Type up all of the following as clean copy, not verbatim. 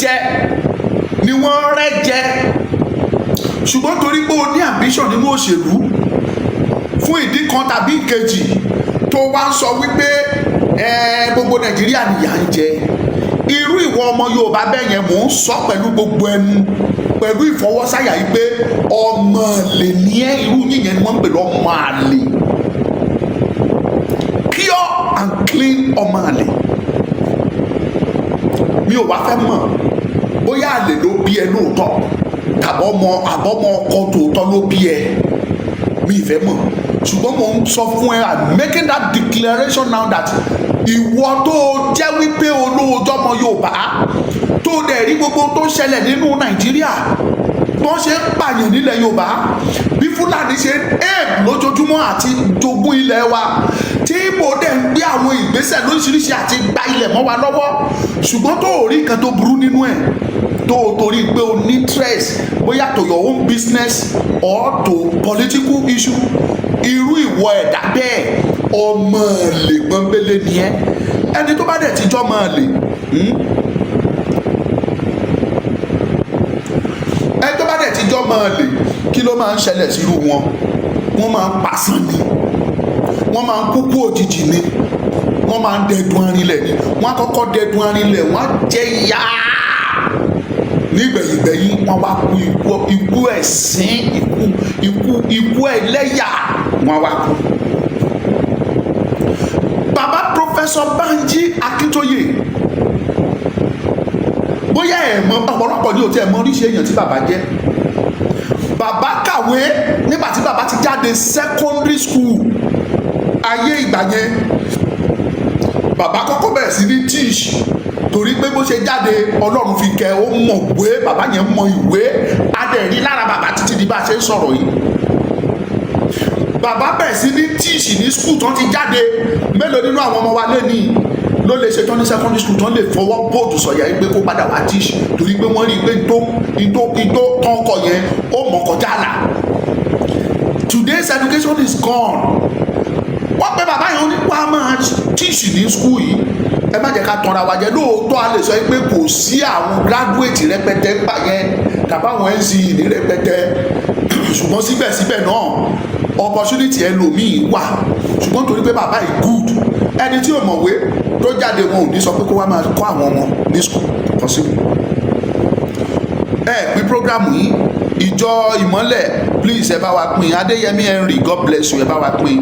jẹ, ni wọ́n rẹ́ jẹ. Ṣùgbọ́n torí pé o ní ambition nínú òṣèlú fún ìdí kan tàbí ìkejì, tó wá ń sọ wípé gbogbo Nàìjíríà nìyà ń jẹ, irú ìwọ ọmọ Yorùbá bẹ́ẹ̀ yẹn, mò ń sọ pẹ̀lú gbogbo ẹnu, pẹ̀lú ìfọwọ́sáyà yìí pé ọmọ lè ní ẹ́. Irú yìnyẹn ni wọ́n ń pè lọ́mọ àlè, pure and clean ọmọ àlè. Mi ò wá fẹ́ mọ̀ bóyá àlè ló bí ẹ lóòótọ́ tàbí ọmọ àbọ̀mọ ọkọ tòótọ́ ló bí ẹ, mi ì fẹ́ mọ̀. Ṣùgbọ́n mo ń sọ fún ẹ, I'm making that declaration now that ìwọ tó jẹ́ wípé olóòjọ́ ọmọ Yorùbá, tó dẹ̀ rí gbogbo tó ń ṣẹlẹ̀ nínú Nàìjíríà, bọ́n ṣe ń pààyàn nílẹ̀ Yorùbá, bí Fúlàní ṣe ń aim lójoojúmọ́ àti jogún ilẹ̀ wa, tí Ìgbò dẹ̀ ń gbé àwọn ìgbésẹ̀ lóríṣiríṣi àti gba ilẹ̀ mọ́ wa lọ́wọ́, ṣùgbọ́n tó ò rí nǹkan tó burú nínú ẹ̀, tó o torí pé o ní interest, bóyá to your own business or to political issue, irú ìwọ ẹ̀dá bẹ́ẹ̀, ọmọ lè gbọ́nbélé ni ẹ́. Ẹni tó bá dẹ̀ ti jọ́ máa lè, Ẹni tó bá dẹ̀ ti jọ́ máa lè, kí ló máa ń ṣẹlẹ̀ sírú wọn? Wọ́n máa ń pasán ni, wọ́n máa ń kúkú òjijì ni, wọ́n máa ń dẹdun arinlẹ̀ ni. Wọ́n á kọ́kọ́ dẹdun arinlẹ̀, wọ́n á jẹ yá nígbẹ̀yìngbẹ̀yìn, wọ́n wá kú ikú, ikú ẹ̀sín, ikú ikú ikú ẹlẹ́yà, wọ́n wá kú. Bàbá Professor Banji Akíntóyè, bóyá ẹ̀ mọ̀, ọ̀pọ̀lọpọ̀ ní òtí ẹ̀ mọ̀ oríṣi èèyàn tí bàbá jẹ́. Bàbá kàwé. Nígbà tí bàbá ti jáde secondary school, ayé ìgbà yẹn, bàbá kọ́kọ́ bẹ̀rẹ̀ sí ní teach, torí pé bó ṣe jáde, Ọlọ́run fi kẹ́ ó mọ̀ wé. Bàbá yẹn mọ ìwé, adẹ̀rí lára bàbá títí di bá a ṣe ń sọ̀rọ̀ yìí. Bàbá bẹ̀rẹ̀ sí ní teach ní school tán ti jáde. Mélòó nínú àwọn ọmọ wa lẹ́ni ló lè ṣe tán ní secondary school tán lè fọwọ́ bóòdù sọ̀yà yìí pé kó padà wá teach, torí pé wọ́n rí i pé tó ìtó ìtó tán kọ yẹn, ó mọ̀ kọjá là? Today's education is gone. Wọ́n pẹ́ bàbá yẹn, ó ní wàá máa teach ní school yìí. Ẹ má jẹ́ ká tanra wa jẹ. Lóòótọ́, a lè sọ pé kò sí àwọn graduate rẹpẹtẹ ńgbà yẹn tàbí àwọn NCE ní rẹpẹtẹ, ṣùgbọ́n síbẹ̀síbẹ̀ náà, opportunity ẹlòmíì wà. Ṣùgbọ́n torí pé bàbá yìí good, ẹni tí ò mọ̀wé tó jáde, wọn ò ní sọ pé kó wá máa kọ́ àwọn ọmọ ní school possible. Ẹ pín program yìí. Ìjọ Ìmọ́lẹ̀, please, ẹ bá wa pín. Adéyẹmí Henry, God bless you. Ẹ bá wa pín.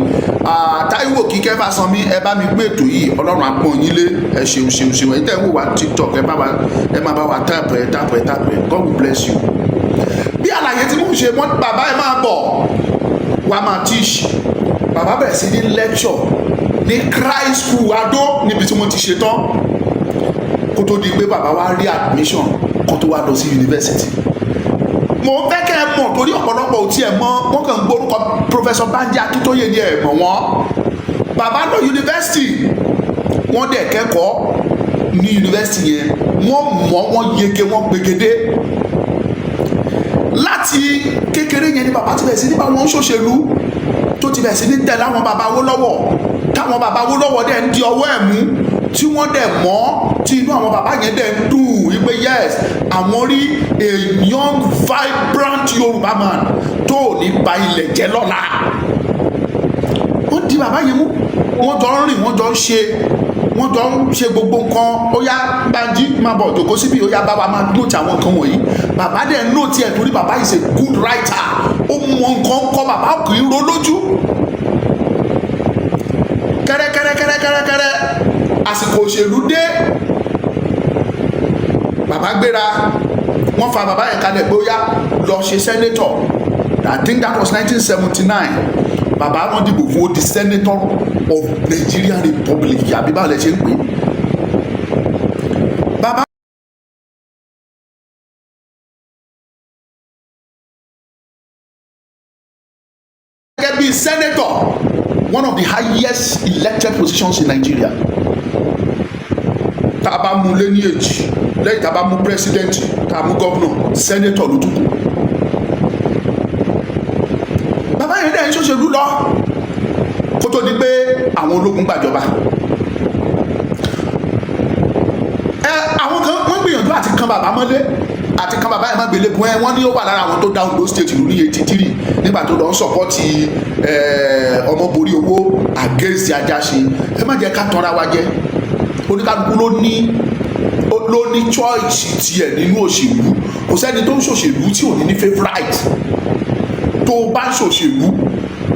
Táíwò Kíkẹ́ Fásánmi, ẹ bá mi gbé ètò yìí. Ọlọ́run á pọ́n yín lé. Ẹ ṣeun, ṣeun, ṣeun. Ẹ tẹ́ ń wò wá TikTok, ẹ bá wa, ẹ máa bá wa tap ẹ, tap ẹ, tap ẹ. God will bless you. Bí àlàyé tí mò ń ṣe, wọ́n bàbá ẹ máa bọ̀ wá máa teach. Bàbá bẹ̀rẹ̀ sí ní lecture ní Christ School Adó, níbi tí wọ́n ti ṣe tán, kó tó di pé bàbá wa rí admission, kó tó wá lọ sí university. Mo fẹ́ kẹ́ ẹ mọ̀, torí ọ̀pọ̀lọpọ̀ ò tiẹ̀ mọ̀. Wọ́n kàn ń gbórúkọ Professor Banji Akíntóyè ní ẹ̀ mọ̀ wọ́n. Bàbá lọ university, wọ́n dẹ̀ kẹ́kọ̀ọ́ ní university yẹn. Wọ́n mọ̀, wọ́n yege, wọ́n gbegede. Láti kékeré yẹn ni bàbá ti bẹ̀rẹ̀ sí ní bá wọn ṣòṣèlú, tó ti bẹ̀rẹ̀ sí ní tẹ̀lé àwọn bàbá Awólọ́wọ̀, táwọn bàbá Awólọ́wọ̀ dẹ̀ ń di ọwọ́ ẹ̀ mú, tí wọ́n dẹ̀ mọ́, tí inú àwọn bàbá yẹn dẹ̀ ń dùn wípé yes, àwọn rí a young vibrant Yorùbá man tó ò ní ba ilẹ̀ jẹ́ lọ́la. Wọ́n di bàbá yẹn mú, wọ́n jọ ń rìn, wọ́n jọ ń ṣe, wọ́n jọ ń ṣe gbogbo nǹkan. Ó yá, Bánjí, máa bọ̀ jòkó síbi. Ó yá, bá wa máa note àwọn nǹkan wọ̀nyí. Bàbá dẹ̀ note ẹ̀, torí bàbá is a good writer. Ó mọ nǹkan kọ́, bàbá kì í ro lójú. Kẹ́rẹ́kẹ́rẹ́kẹ́rẹ́kẹ́rẹ́, àsìkò òṣèlú dé, bàbá gbéra. Wọ́n fa bàbá yẹn kalẹ̀ pé ó yá, lọ ṣe senator. I think that was 1979. Bàbá wọn dìbò fún, ó di senator of Nigerian Republic, àbí báwo lẹ ṣe ń pè é? Bàbá gẹ́gẹ́ bí senator, one of the highest elected positions in Nigeria, tá a bá mú lé ní èjì, lẹ́yìn tá a bá mú president, tá a mú governor, senator ló tún kù. Bàbá yẹn dẹ̀ ń ṣòṣèlú lọ kó tó di pé àwọn ológun gbàjọba. Ẹ àwọn kan, wọ́n gbìyànjú àti Kan bàbá mọ́lé àti kan bàbá yẹn má gbélé gun ẹ. Wọ́n ní ó wà lára àwọn tó dá Ondo State lórí 83 nígbà tó lọ ń support Ọmọborí Owó against Ajáṣin. Ẹ má jẹ́ ká tanra wa jẹ. Oníkálukú ló ní choice tiẹ̀ nínú òṣèlú. Kò sẹ́ni tó ń ṣòṣèlú tí ò ní ní favourite. Tó o bá ń ṣòṣèlú,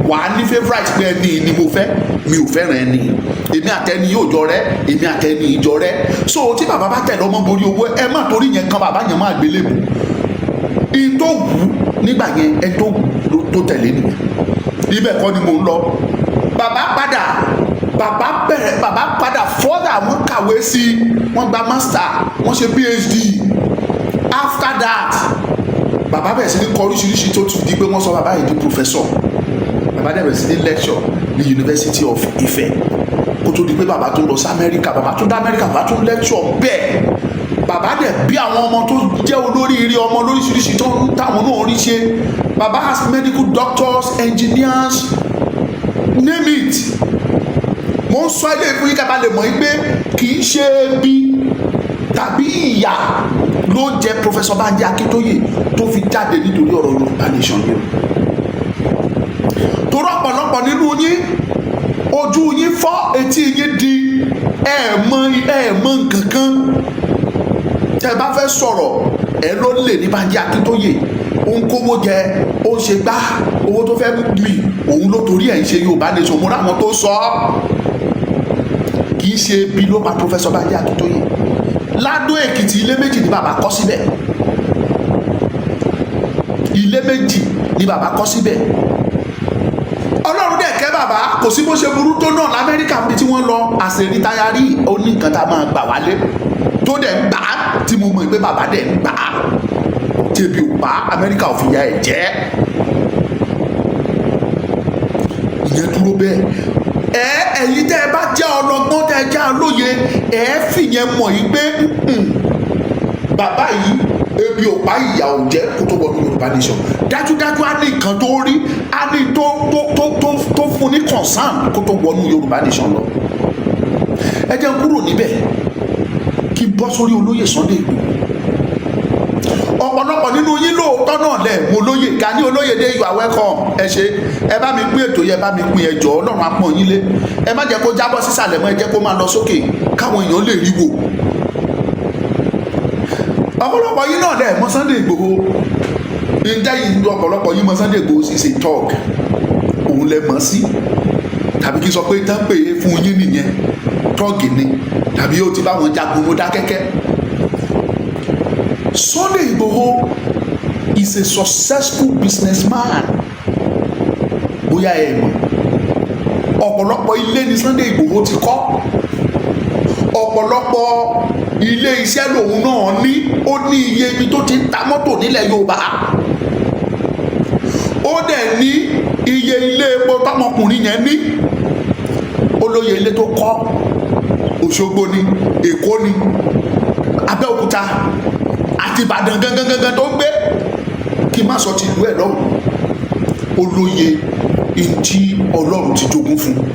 wà á ní favourite pé ẹni ni mo fẹ́, mi ò fẹ́ràn ẹni, èmi àtẹni yóò jọ rẹ, èmi àtẹni ìjọ rẹ. So tí bàbá bá tẹ̀lé Ọmọborí Owó, ẹ má torí yẹn kan bàbá yẹn má gbélébù. In tó wù ú nígbà yẹn, ẹni tó wù tó tẹ̀lé nìyẹn. Ibẹ̀ kọ́ ni mò ń lọ. Bàbá padà, bàbá bẹ̀rẹ̀, bàbá padà further. Wọ́n kàwé sí, wọ́n gba master, wọ́n ṣe PhD. After that, bàbá bẹ̀rẹ̀ sí ní kọ oríṣiríṣi tó tún di pé wọ́n sọ bàbá yìí di professor. Bàbá dẹ̀ bẹ̀rẹ̀ sí ní lecture ní University of Ife, kó tó di pé bàbá tó lọ sí Amẹ́ríkà. Bàbá tó dé Amẹ́ríkà, bàbá tó lecture bẹ́ẹ̀. Bàbá dẹ̀ bí àwọn ọmọ tó jẹ́ olóríire, ọmọ lóríṣiríṣi tó ń táwọn náà rí ṣe. Bàbá has medical doctors, engineers, name it. Mo ń sọ ilé ìfún yín ká bá lè mọ̀ yín pé kì í ṣe bí tàbí ìyà ló jẹ Professor Banji Akíntóyè tó fi jáde nítorí ọ̀rọ̀ Yorùbá Nation yìí o. Torí ọ̀pọ̀lọpọ̀ nínú yín, ojú yín fọ́, etí yín di, ẹ mọ nǹkan kan. Tẹ́ ẹ bá fẹ́ sọ̀rọ̀, ẹ ló lè ní Banji Akíntóyè, ó ń kówó jẹ, ó ń ṣe gbá owó tó fẹ́ mì, òun ló torí ẹ̀ ń ṣe Yorùbá Nation. Mo ráwọn tó sọ ọ́. Kì í ṣe bí ló pa Professor Banji Akíntóyè. Ládó Èkìtì, ilé méjì ní bàbá kọ́ síbẹ̀. Ilé méjì ní bàbá kọ́ síbẹ̀. Ọlọ́run dẹ̀ kẹ́ bàbá. Kò sí bó ṣe burú tó náà lamẹ́ríkà níbi tí wọ́n lọ àṣẹ retiree, ó ní nǹkan tá a máa gbà wálé tó dẹ̀ ń gbà á, tí mo mọ̀ pé bàbá dẹ̀ ń gbà á, tí ebi ò pa. Amẹ́ríkà ò fi ya ẹ̀ jẹ́. Ìyẹn dúró bẹ́ẹ̀. Ẹ̀yin tẹ́ ẹ bá jẹ́ ọlọ́gbọ́n, tẹ́ ẹ jẹ́ olóye, ẹ fìyẹn mọ̀ yìí pé bàbá yìí, ebi ò pa, ìyà ò jẹ́ kó tó wọnú Yorùbá Nation. Dájúdájú, á ní nǹkan tó rí, á ní tó fún ní concern kó tó wọnú Yorùbá Nation lọ. Ẹ jẹ́ n kúrò níbẹ̀ kí n bọ́ sórí olóyè Sunday Igboho. Ọ̀pọ̀lọpọ̀ nínú yín lóòótọ́ náà lẹ̀ mo lóye Gani Olóyèdè, you are welcome. Ẹ ṣe, ẹ bá mi pín ètò yẹn, ẹ bá mi pín. Ẹjọ́ Ọlọ́run á pọ́n yín lé. Ẹ má jẹ́ kó jábọ́ sísàlẹ̀ mọ́, ẹ jẹ́ kó máa lọ sókè káwọn èèyàn lè rí wò. Ọ̀pọ̀lọpọ̀ yín náà lẹ̀ mọ̀ Sunday Igboho. Ǹjẹ́ yìí, ọ̀pọ̀lọpọ̀ yín mọ̀ Sunday Igboho sí ṣe talk, òun lẹ mọ̀ sí, tàbí kí n sọ pé tán pè é fún yín nìyẹn, tọ́ọ̀gì ni, tàbí ó ti bá wọn jagun mo dákẹ́kẹ́. Sunday Igboho is a successful businessman. Bóyá ẹ mọ̀, ọ̀pọ̀lọpọ̀ ilé ni Sunday Igboho ti kọ́, ọ̀pọ̀lọpọ̀ ilé iṣẹ́ lòun náà ní. Ó ní iye ibi tó ti ń ta mọ́tò nílẹ̀ Yorùbá, ó dẹ̀ ní iye ilé epo tọmọkùnrin yẹn ní. Ó lóye ilé tó kọ́. Òṣogbo ni, Èkó ni, Abẹ́òkúta àti Ìbàdàn gangan gangan tó ń gbé, kí n má sọ ti ìlú ẹ̀ lọ́hùn. Ó lóye ntí Ọlọ́run ti jogún fún un.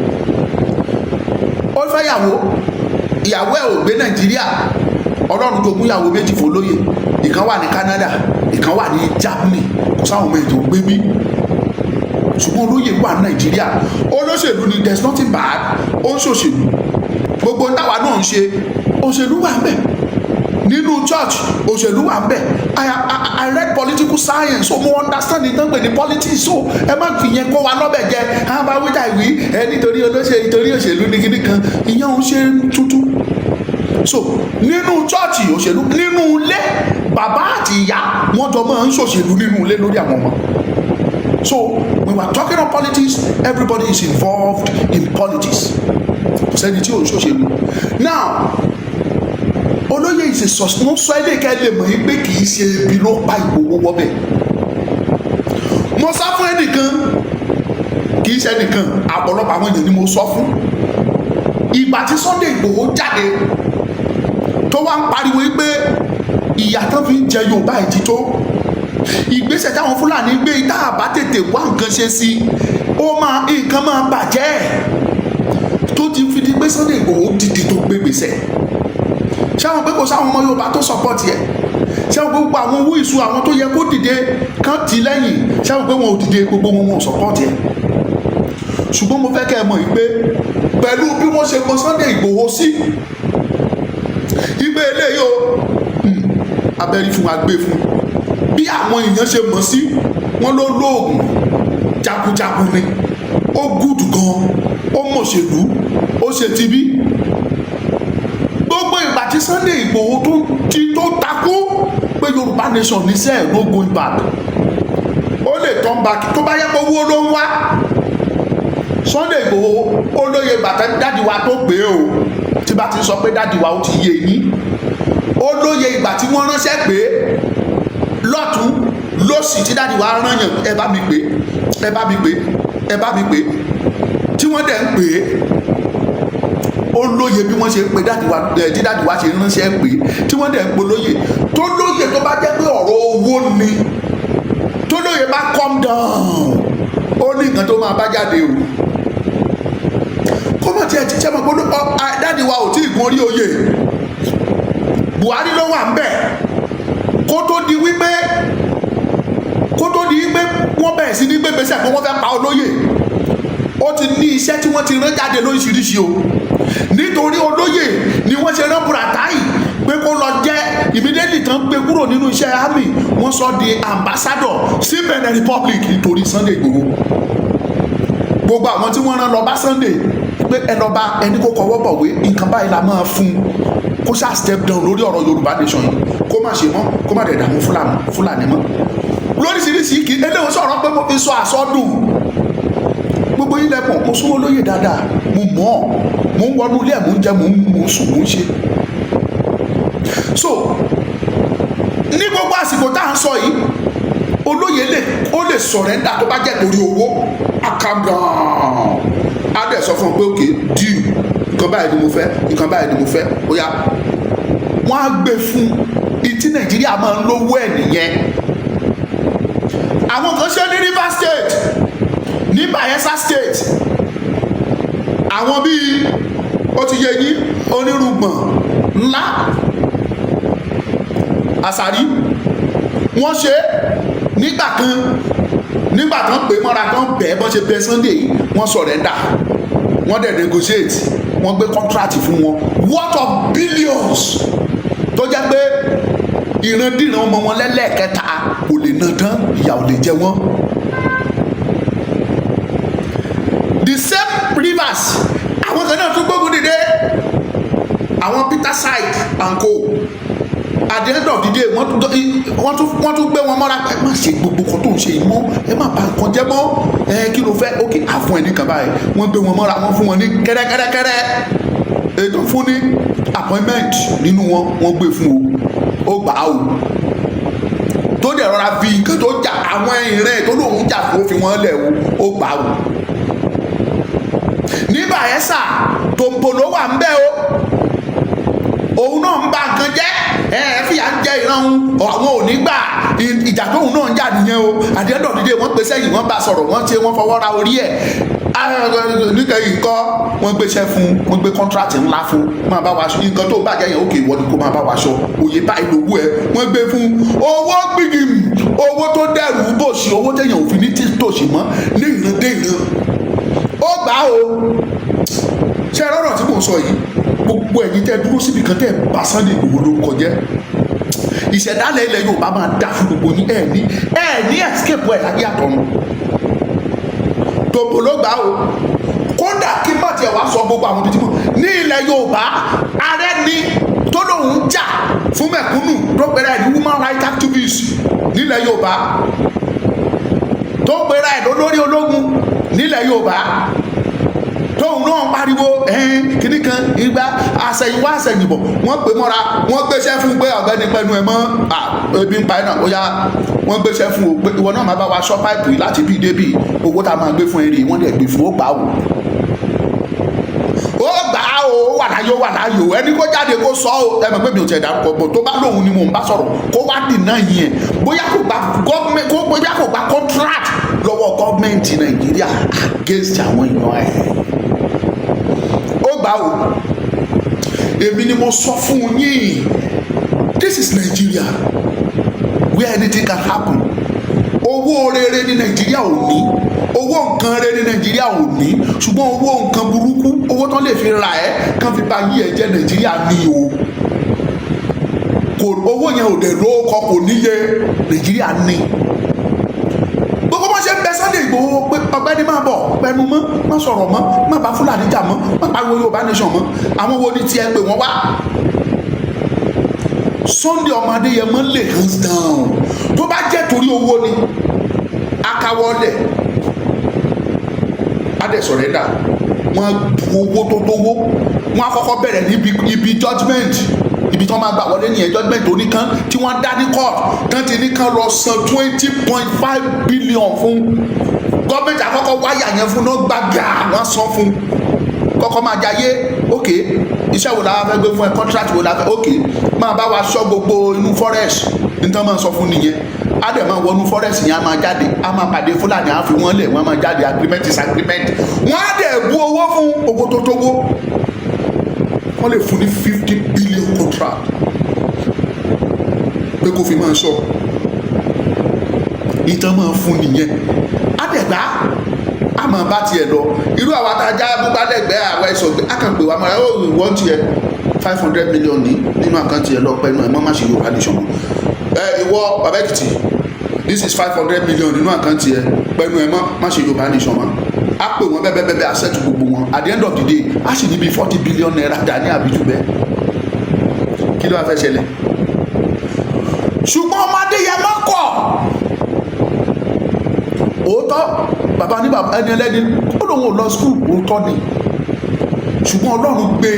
Ó fẹ́ yàwó, ìyàwó ẹ̀ ò gbé Nàìjíríà. Ọlọ́run jogún ìyàwó méjì fún olóye. Ìkan wà ní Canada, ìkan wà ní Germany. Kò sáwọn ọmọ ètò gbé bí, ṣùgbọ́n olóyè wà ní Nàìjíríà. Olóṣèlú ni, there is nothing bad. Ó ń ṣòṣèlú. Gbogbo táwa náà ń ṣe, òṣèlú wà ń bẹ̀. Nínú church, òṣèlú wà ń bẹ̀. I read political science, so mo understand ní tán pè ní politics. So ẹ má fi yẹn kó wa lọ́bẹ̀ jẹ. Àwọn bá wíjà ìwí ẹ nítorí olóṣèlú, nítorí òṣèlú ní kíní kan, ìyẹn ò ń ṣe tuntun. So nínú church, òṣèlú. Nínú ilé, bàbá àti ìyá, wọ́n jọ máa ń ṣòṣèlú nínú ilé lórí àwọn ọmọ. So when we are talking of politics, everybody is involved in politics. Kò sẹ́ni tí ò ń ṣòṣèlú. Now, olóyè is a source. Mo sọ ilé ìkẹ́ lè mọ̀ yín pé kì í ṣe ebi ló pa Ìgbòho wọ́bẹ̀. Mo sọ fún ẹnìkan, kì í ṣe ẹnìkan, àpọ̀lọpọ̀ àwọn èèyàn ni mo sọ fún. Ìgbà tí Sunday Ìgbòho jáde tó wá ń pariwo yìí pé ìyà tán fi ń jẹ Yorùbá yìí ti tó, ìgbésẹ̀ táwọn Fúlàní gbé, tá a bá tètè wá nǹkan ṣe sí, ó máa nǹkan máa bàjẹ́, tó ti fi di pé Sunday Ìgbòho dìde tó gbé gbèsè, ṣáwọn pé kò sáwọn ọmọ Yorùbá tó support ẹ̀. Ṣé gbogbo àwọn owó ìṣú, àwọn tó yẹ kó dìde kán tì lẹ́yìn, ṣé pé wọn ò dìde? Gbogbo wọn, wọn ò support ẹ̀. Ṣùgbọ́n mo fẹ́ kẹ́ ẹ mọ̀ yìí pé pẹ̀lú bí wọ́n ṣe mọ Sunday Ìgbòho sí ìgbé eléyìí o, abẹ́rí fún agbé fún bí àwọn èèyàn ṣe mọ̀ sí, wọ́n ló lóògùn jagunjagun ni, ó gùdù gan, ó mọ̀ṣèlú, ó ṣe ti bí gbogbo ìgbà tí Sunday Ìgbòho tó ti tó takú pé Yorùbá nation níṣẹ́, no going back. Ó lè turn back tó bá yẹ kó owó ló ń wá. Sunday Ìgbòho, ó lóye bàtà daddy wa tó pé o. Tí bá ti sọ pé daddy wa, ó ti yé yín. Ó lóye ìgbà tí wọ́n ránṣẹ́ pé lọ́tún lọ́sì, tí daddy wa rán yàn, "Ẹ bá mi pè, ẹ bá mi pè, ẹ bá mi pè," tí wọ́n dẹ̀ ń pè é. Ó lóye bí wọ́n ṣe ń pe daddy wa ẹ̀, tí daddy wa ṣe ránṣẹ́ pé, tí wọ́n dẹ̀ ń polóye tó lóye. Tó bá jẹ́ pé ọ̀rọ̀ owó ni, tó lóye bá calm down, ó ní nǹkan tó máa bá jáde o. Kó má tiẹ̀ ti ṣe mọ̀ pé daddy wa ò tí ì gun orí oyè, Buhari ló wà ń bẹ̀ kó tó di wípé wọ́n bẹ̀rẹ̀ sí ní gbégbèsè pé wọ́n fẹ́ pa olóyè. Ó ti ní iṣẹ́ tí wọ́n ti rán jáde lóríṣiríṣi o. Nítorí olóyè ni wọ́n ṣe rán Buratai pé kó lọ jẹ́. Immediately tán gbé kúrò nínú iṣẹ́ army, wọ́n sọ di ambassador sí Benin Republic nítorí Sunday Igboho. Gbogbo àwọn tí wọ́n rán lọ bá Sunday pé ẹ lọ bá ẹni kó kọwọ́ bọ̀wé, nǹkan báyìí la máa fún un, kó ṣáà step down lórí ọ̀rọ̀ Yorùbá nation yìí, kó má ṣe mọ́, kó má dẹ̀ dààmú Fúlàní mọ́ lóríṣiríṣi. Kì í eléyìí sọ̀rọ̀ pé mo fi sọ àsọdùn. Gbogbo yín lẹ́mọ̀, mo súnmọ́ lóye dáadáa, mo mọ̀ ọ́, mo ń wọnú ilé ẹ̀, mo ń jẹ, mo ń sùn, mo ń ṣe. So ní gbogbo àsìkò tá à ń sọ yìí, olóye lè, ó lè surrender tó bá jẹ́ torí owó. A calm down, á dẹ̀ sọ fún un pé, "Okay, deal, nǹkan báyìí ni mo fẹ́, nǹkan báyìí ni mo fẹ́." Ó yá, wọ́n á gbé fún ìtí. Nàìjíríà máa ń lówó ẹ̀ nìyẹn. Àwọn kan ṣe ní Rivers State, ní Bayelsa State, àwọn bíi, ó ti yẹ yín, onírùngbọ̀n ńlá àsàrí, wọ́n ṣe nígbà kan. Nígbà tán pé mọ́ra tán bẹ́ẹ̀, bọ́n ṣe bẹ Sunday yìí, wọ́n surrender, wọ́n dẹ̀ negotiate, wọ́n gbé contract fún wọn worth of billions, tó jẹ́ pé ìrandíran ọmọ wọn lẹ́lẹ́kẹta kò lè ná tán, ìyà ò lè jẹ wọ́n. The same Rivers, àwọn kan náà tún gbógun dìde, àwọn Peterside and co. At the end of the day, wọ́n tún gbé wọn mọ́ra. "Ẹ má ṣe gbogbo kan tó ń ṣe yìí mọ́, ẹ má bà nǹkan jẹ́ mọ́. Ẹ kí ló fẹ́? Ok, àfún ẹ nìkan báyìí." Wọ́n gbé wọn mọ́ra, wọ́n fún wọn ní kẹ́rẹ́kẹ́rẹ́kẹ́rẹ́ ètò fún ní appointment nínú wọn. Wọ́n gbé fún o, ó gbà á o, tó dẹ̀ rọra fi nǹkan tó jà, àwọn ìrìn tó lóun jà fún, ó fi wọ́n lẹ̀ o, ó gbà á o. Ní Bayelsa, Tompolo wà ń bẹ́ o, òun náà ń ba nǹkan jẹ́, ẹ ẹ fìyà ń jẹ ìran òun, àwọn ò ní gbà. Ìjà tóun náà ń jà nìyẹn o. At the end of the day, wọ́n pè sẹ́yìn, wọ́n bá sọ̀rọ̀, wọ́n ṣe, wọ́n fọwọ́ ra orí ẹ̀. Níkẹyìn kọ́, wọ́n gbéṣẹ́ fún, wọ́n gbé contract ńlá fún, "Máa bá wa ṣọ nǹkan tó bàjẹ́ yẹn." "Òkè, ìwọ ni kó máa bá wa ṣọ." Òye báyìí lówó ẹ, wọ́n gbé fún owó gbìgìm, owó tó dẹrù bòṣì, owó téèyàn ò fi ní tòṣì mọ́ ní ìran dé ìran. Ó gbà á o. Ṣé ẹ rọrọ tí mò ń sọ yìí? Gbogbo ẹ̀yin tẹ́ dúró síbi kan, tẹ́ bá Sunday Igboho lórúkọ jẹ́, ìṣẹ̀dálẹ̀ ilẹ̀ Yorùbá máa dá fún gbogbo yín. Ẹ̀ ní escape ẹ̀ láyé àtọ̀run. Tòbò ló gbà o. Kódà kí má tiẹ̀ wá sọ gbogbo àwọn ibi tí mo ní ilẹ̀ Yorùbá, ààrẹ ni tó lóun jà fún mẹ̀kúnnù, tó pera ẹ̀ ní human rights activist nílẹ̀ Yorùbá, tó pera ẹ̀ lólórí ológun nílẹ̀ Yorùbá, tóun náà pariwo ẹ̀ẹ́n kìnnì kan ìgbà àṣẹ̀yìnwá àṣẹ̀yìnbọ̀, wọ́n pè mọ́ra, wọ́n gbéṣẹ́ fún pé, "Ọ̀gbẹ́ni, pẹ̀lú ẹ̀ mọ́, ebi ń pa ẹ̀ náà." Ó yá, wọ́n gbéṣẹ́ fún o pé, "Ìwọ náà máa bá wa ṣọ́ pipe yìí láti bíi débì, owó tá a máa gbé fún ẹ rè." Wọ́n dẹ̀ gbé fún, ó gbà ó, ó gbà á o. Ó wà láyé, ó wà láyé o. Ẹni kó jáde kó sọ ó. Ẹ mọ̀ pé mi ò tiẹ̀ dárúkọ bọ̀, tó bá lóun ni mò ń bá sọ̀rọ̀, kó wá dìnnà yẹn, bóyá kò gba government, kó bóyá kò gba contract lọ́wọ́ gọ́ọ̀mẹ̀ntì Nàìjíríà against àwọn èèyàn ẹ̀. Ó gbà o. Èmi ni mo sọ fún yín, this is Nigeria. where anything can happen. Owó rere ní Nàìjíríà ò ní, owó nǹkan rere ní Nàìjíríà ò ní, ṣùgbọ́n owó nǹkan burúkú, owó tán lè fi ra ẹ́ kán fi ba yí ẹ jẹ́, Nàìjíríà ní o. Kò owó yẹn ò dẹ̀ lóókọ, kò níye, Nàìjíríà ní. Gbogbo bó ṣe ń bẹ Sunday Igboho pé ọ̀gbẹ́ni, máa bọ̀, pẹnu mọ́, má sọ̀rọ̀ mọ́, má bá Fúlàní jà mọ́, má pariwo Yorùbá Nation mọ́, àwọn wo ni tiẹ̀ pé wọ́n wá? Sunday ọmọ Adéyẹmọ lè hands down. Tó bá jẹ́ torí owó ni, akawọ́lẹ̀ adẹ surrender. Wọ́n bu owó tó tówó, wọ́n á kọ́kọ́ bẹ̀rẹ̀ níbi ibi judgement, ibi tí wọ́n máa gbà wọlé nìyẹn. Judgement tó nìkan tí wọ́n dá ní court tán ti ní kán lọ san 20.5 billion fún gọ́ọ̀mẹ̀ntì. Àkọ́kọ́ wáyà yẹn fún náà gbàgà, wọ́n san fún, kọ́kọ́ máa jayé. Ok, iṣẹ́ wo la fẹ́ gbé fún ẹ? Contract wo la fẹ́? Ok, máa bá wa ṣọ́ gbogbo inú forest. Nítorí máa sọ fún nìyẹn, á dẹ̀ máa wọnú forest yẹn, á máa jáde, á máa pàdé Fúlàní, á fi wọ́n lẹ̀, wọ́n máa jáde. Agreement is agreement. Wọ́n á dẹ̀ bu owó fún, owó tó tówó. Wọ́n lè fún ní 50 billion contract pé kó fi máa sọ ìtàn máa fún nìyẹn. Á dẹ̀ gbá, á máa bá tiẹ̀ lọ. Irú àwa tá a já amúgbálẹ́gbẹ̀ẹ́, àwa ẹ̀sọ̀ gbé, á kàn pè wá mọ́ra, ó wọ́n tiẹ̀ 500 million ní nínú account ẹ̀ lọ pẹ̀lú ẹ̀ mọ́, má ṣe Yorùbá Nation mọ́. Ẹ ìwọ bàbá Èkìtì, this is 500 million nínú account ẹ̀, pẹ̀lú ẹ̀ mọ́, má ṣe Yorùbá Nation mọ́. Á pè wọ́n bẹ́ẹ̀ bẹ́ẹ̀ bẹ́ẹ̀, á settle gbogbo wọn. At the end of the day, á sì ní bíi ₦40 billion dání àbí jù bẹ́ẹ̀. Kí ló wá fẹ́ ṣẹlẹ̀? Ṣùgbọ́n ọmọ Adéyẹmọ kọ̀. Òótọ́, bàbá ní bàbá ẹni ẹlẹ́ni, ó lóun ò lọ school, òótọ́ ni. Ṣùgbọ́n Ọlọ́run gbé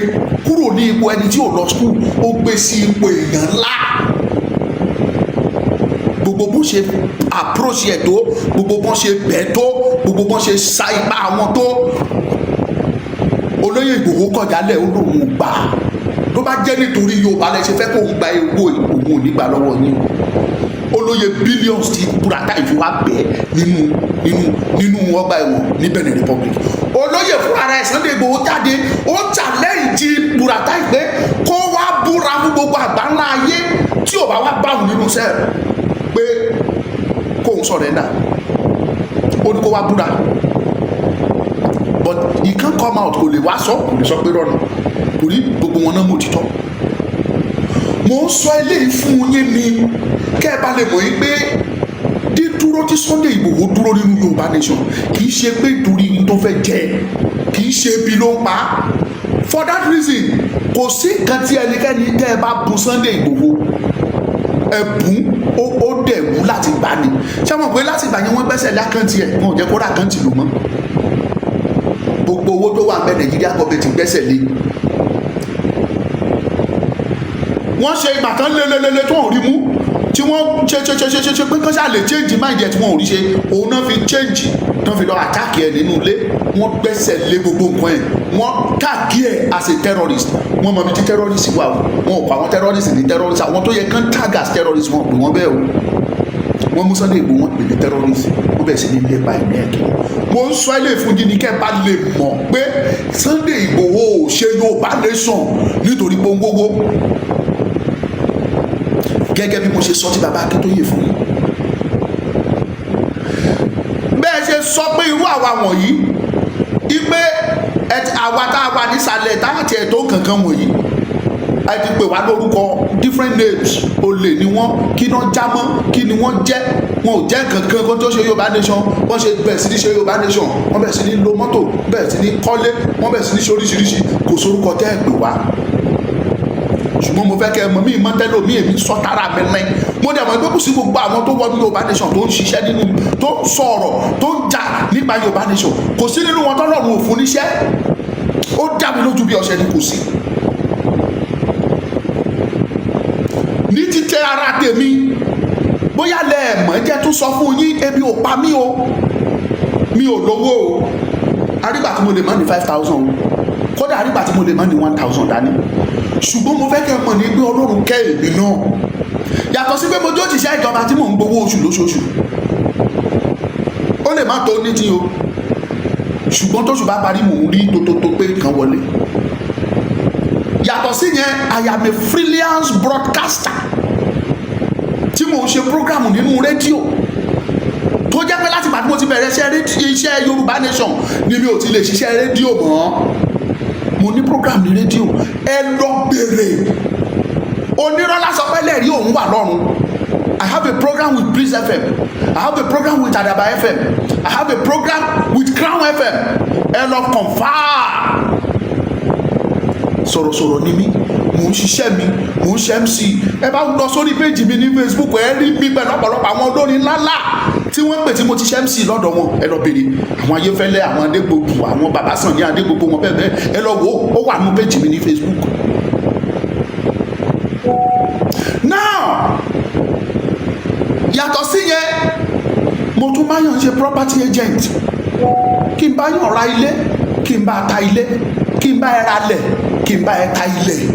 kúrò ní ipò ẹni tí ò lọ school, ó gbé sí ipò èèyàn ńlá. Gbogbo bó ṣe approach ẹ̀ tó, gbogbo bó ṣe bẹ̀ tó, gbogbo bó ṣe sa ipá àwọn tó, olóyè Ìgbòho kọjálẹ̀, ó lóun ò gbà. Tó bá jẹ́ nítorí Yorùbá lẹ ṣe fẹ́ kó ń gba owó, òun ò ní gbà lọ́wọ́ yín o. Olóye billions tí Buratai fi wá bẹ́ẹ̀ nínú ọgbà ẹ̀wọ̀n ní Benin Republic. Olóyè fúnra rẹ̀, Sunday Igboho, jáde, ó challenge Buratai pé kó wá búra fún gbogbo àgbáńlá ayé, tí ò bá wá báwọn nínú cell, pé kóun surrender. Ó ní kó wá búra, but he can't come out. Kò lè wá sọ, kò lè sọ pé rọrùn torí gbogbo wọn náà mọ̀ òtítọ́. Mo ń sọ eléyìí fún yín ni kẹ́ ẹ bá lè mọ̀ yín pé dídúró tí Sunday Igboho dúró nínú Yorùbá Nation, kì í ṣe pé torí tó fẹ́ jẹ, kì í ṣe ebi ló ń pa á. For that reason, kò sí nǹkan tí ẹnikẹ́ni tẹ́ ẹ bá bu Sunday Igboho ẹ̀bùn, ó dẹ̀ wú láti gbà ní. Ṣé wọn pé láti gbà yẹn, wọ́n gbẹ́sẹ̀ lé account ẹ̀, wọn ò jẹ́ kó rà account lò mọ́. Gbogbo owó tó wà ń bẹ, Nàìjíríà gọọmenti gbẹ́sẹ̀ lé. Wọ́n ṣe ìgbà kan lélelele tó ń rí mú, tí wọ́n ṣe ṣe ṣe ṣe ṣe ṣe pé kán ṣáà lè change mind ẹ̀, tí wọ́n ò rí ṣe. Òun náà fi change tán, fi lọ attack ẹ̀ nínú ilé. Wọ́n gbẹ́sẹ̀ lé gbogbo nǹkan ẹ̀, wọ́n tag ẹ̀ as a terrorist. Wọ́n mọ ibi tí terrorist wà o. Wọn ò pa àwọn terrorist ní terrorist. Àwọn tó yẹ kán tag as terrorist, wọn ò pè wọ́n bẹ́ẹ̀ o. Wọ́n mú Sunday Igboho, wọ́n pè ní terrorist, wọ́n bẹ̀rẹ̀ sí ní lépa ẹ̀mí ẹ̀ kiri. Mo ń sọ ilé fún yín ní kẹ́ ẹ bá lè mọ̀ pé Sunday Igboho ò ṣe Yorùbá Nation nítorí pé ó ń wówó, gẹ́gẹ́ bí mo ṣe sọ tí bàbá Akíntóyè fún yín. Bẹ́ẹ̀ ṣe sọ pé irú àwa wọ̀nyí, ipe àwa tá a wà nísàlẹ̀, tá a tiẹ̀ tó kankan wọ̀nyí, ẹ ti pè wá lórúkọ different names. Olè ni wọ́n, kí náà já mọ́, kí ni wọ́n jẹ́? Wọn ò jẹ́ kankan kó tó ṣe Yorùbá Nation. Wọ́n ṣe bẹ̀rẹ̀ sí ní ṣe Yorùbá Nation, wọ́n bẹ̀rẹ̀ sí ní lo mọ́tò, bẹ̀rẹ̀ sí ní kọ́lé, wọ́n bẹ̀rẹ̀ sí ní ṣe oríṣiríṣi. Kò sórúkọ tẹ́ ẹ̀ pè wá. Ṣùgbọ́n mo fẹ́ kẹ́ ẹ mọ̀ mí mọ́ tẹ́lẹ̀ mi, èmi sọ tara mi ní. Mo dẹ̀ mọ̀ pé kò sí gbogbo àwọn tó wọnú Yorùbá Nation, tó ń ṣiṣẹ́ nínú, tó ń sọ̀rọ̀, tó ń jà nípa Yorùbá Nation, kò sí nínú wọn tọ́lọ́run ò fún níṣẹ́. Ó dá mi lójú bí ọṣẹ ni, kò sí. Ní títẹ ara tèmi, bóyá lẹ ẹ̀ mọ̀, jẹ́ tó sọ fún yín, ebi ò pa mí o, mi ò lówó o. Àrígbà tí mo lè má ní 5,000 o, kódà àrígbà tí mo lè má ní 1,000 dání. Ṣùgbọ́n mo fẹ́ kẹ́ ẹ mọ̀ ní pé Ọlọ́run kẹ́ èmi náà, yàtọ̀ sí pé mo jó òṣìṣẹ́ ìjọba tí mò ń gbowó oṣù lóṣooṣù. Ó lè má tó ní tí o, ṣùgbọ́n tóṣù bá parí, mò ń rí tótótó pé kan wọlé. Yàtọ̀ sí yẹn, I am a freelance broadcaster tí mò ń ń ṣe program nínú rédíò, tó jẹ́ pé láti ìgbà tí mo ti bẹ̀rẹ̀ iṣẹ́ rédíò, iṣẹ́ Yorùbá Nation, ni mi ò ti lè ṣiṣẹ́ rédíò mọ́. Mo ní program ní rédíò. Ẹ lọ bèrè. Onírọ́lá sọ pé lẹ́ẹ̀rí òun wà lọ́run. I have a program with Breeze FM, I have a program with Adaba FM, I have a program with Crown FM. Ẹ lọ confirm. Sọ̀rọ̀sọ̀rọ̀ ni mí, mò ń ṣiṣẹ́ mi, mò ń ṣe MC. Ẹ bá lọ sórí péjì mi ní Facebook, ẹ rí mi pẹ̀lú ọ̀pọ̀lọpọ̀ àwọn olórin ńláńlá tí wọ́n pè tí mo ti ṣe MC lọ́dọ̀ wọn. Ẹ lọ bèrè àwọn Ayéfẹ́lẹ́, àwọn Adégbòdù, àwọn Bàbá Sànní Adé, gbogbo wọn bẹ́ẹ̀ bẹ́ẹ̀. Ẹ lọ wò ó, wà nínú péjì mi ní Facebook. Now, yàtọ̀ sí yẹn, mo tún bá yàn ṣe property agent, kí n bá yàn ra ilé, kí n bá ta ilé, kí n bá ẹ ra lẹ̀, kí n bá ẹ ta ilẹ̀,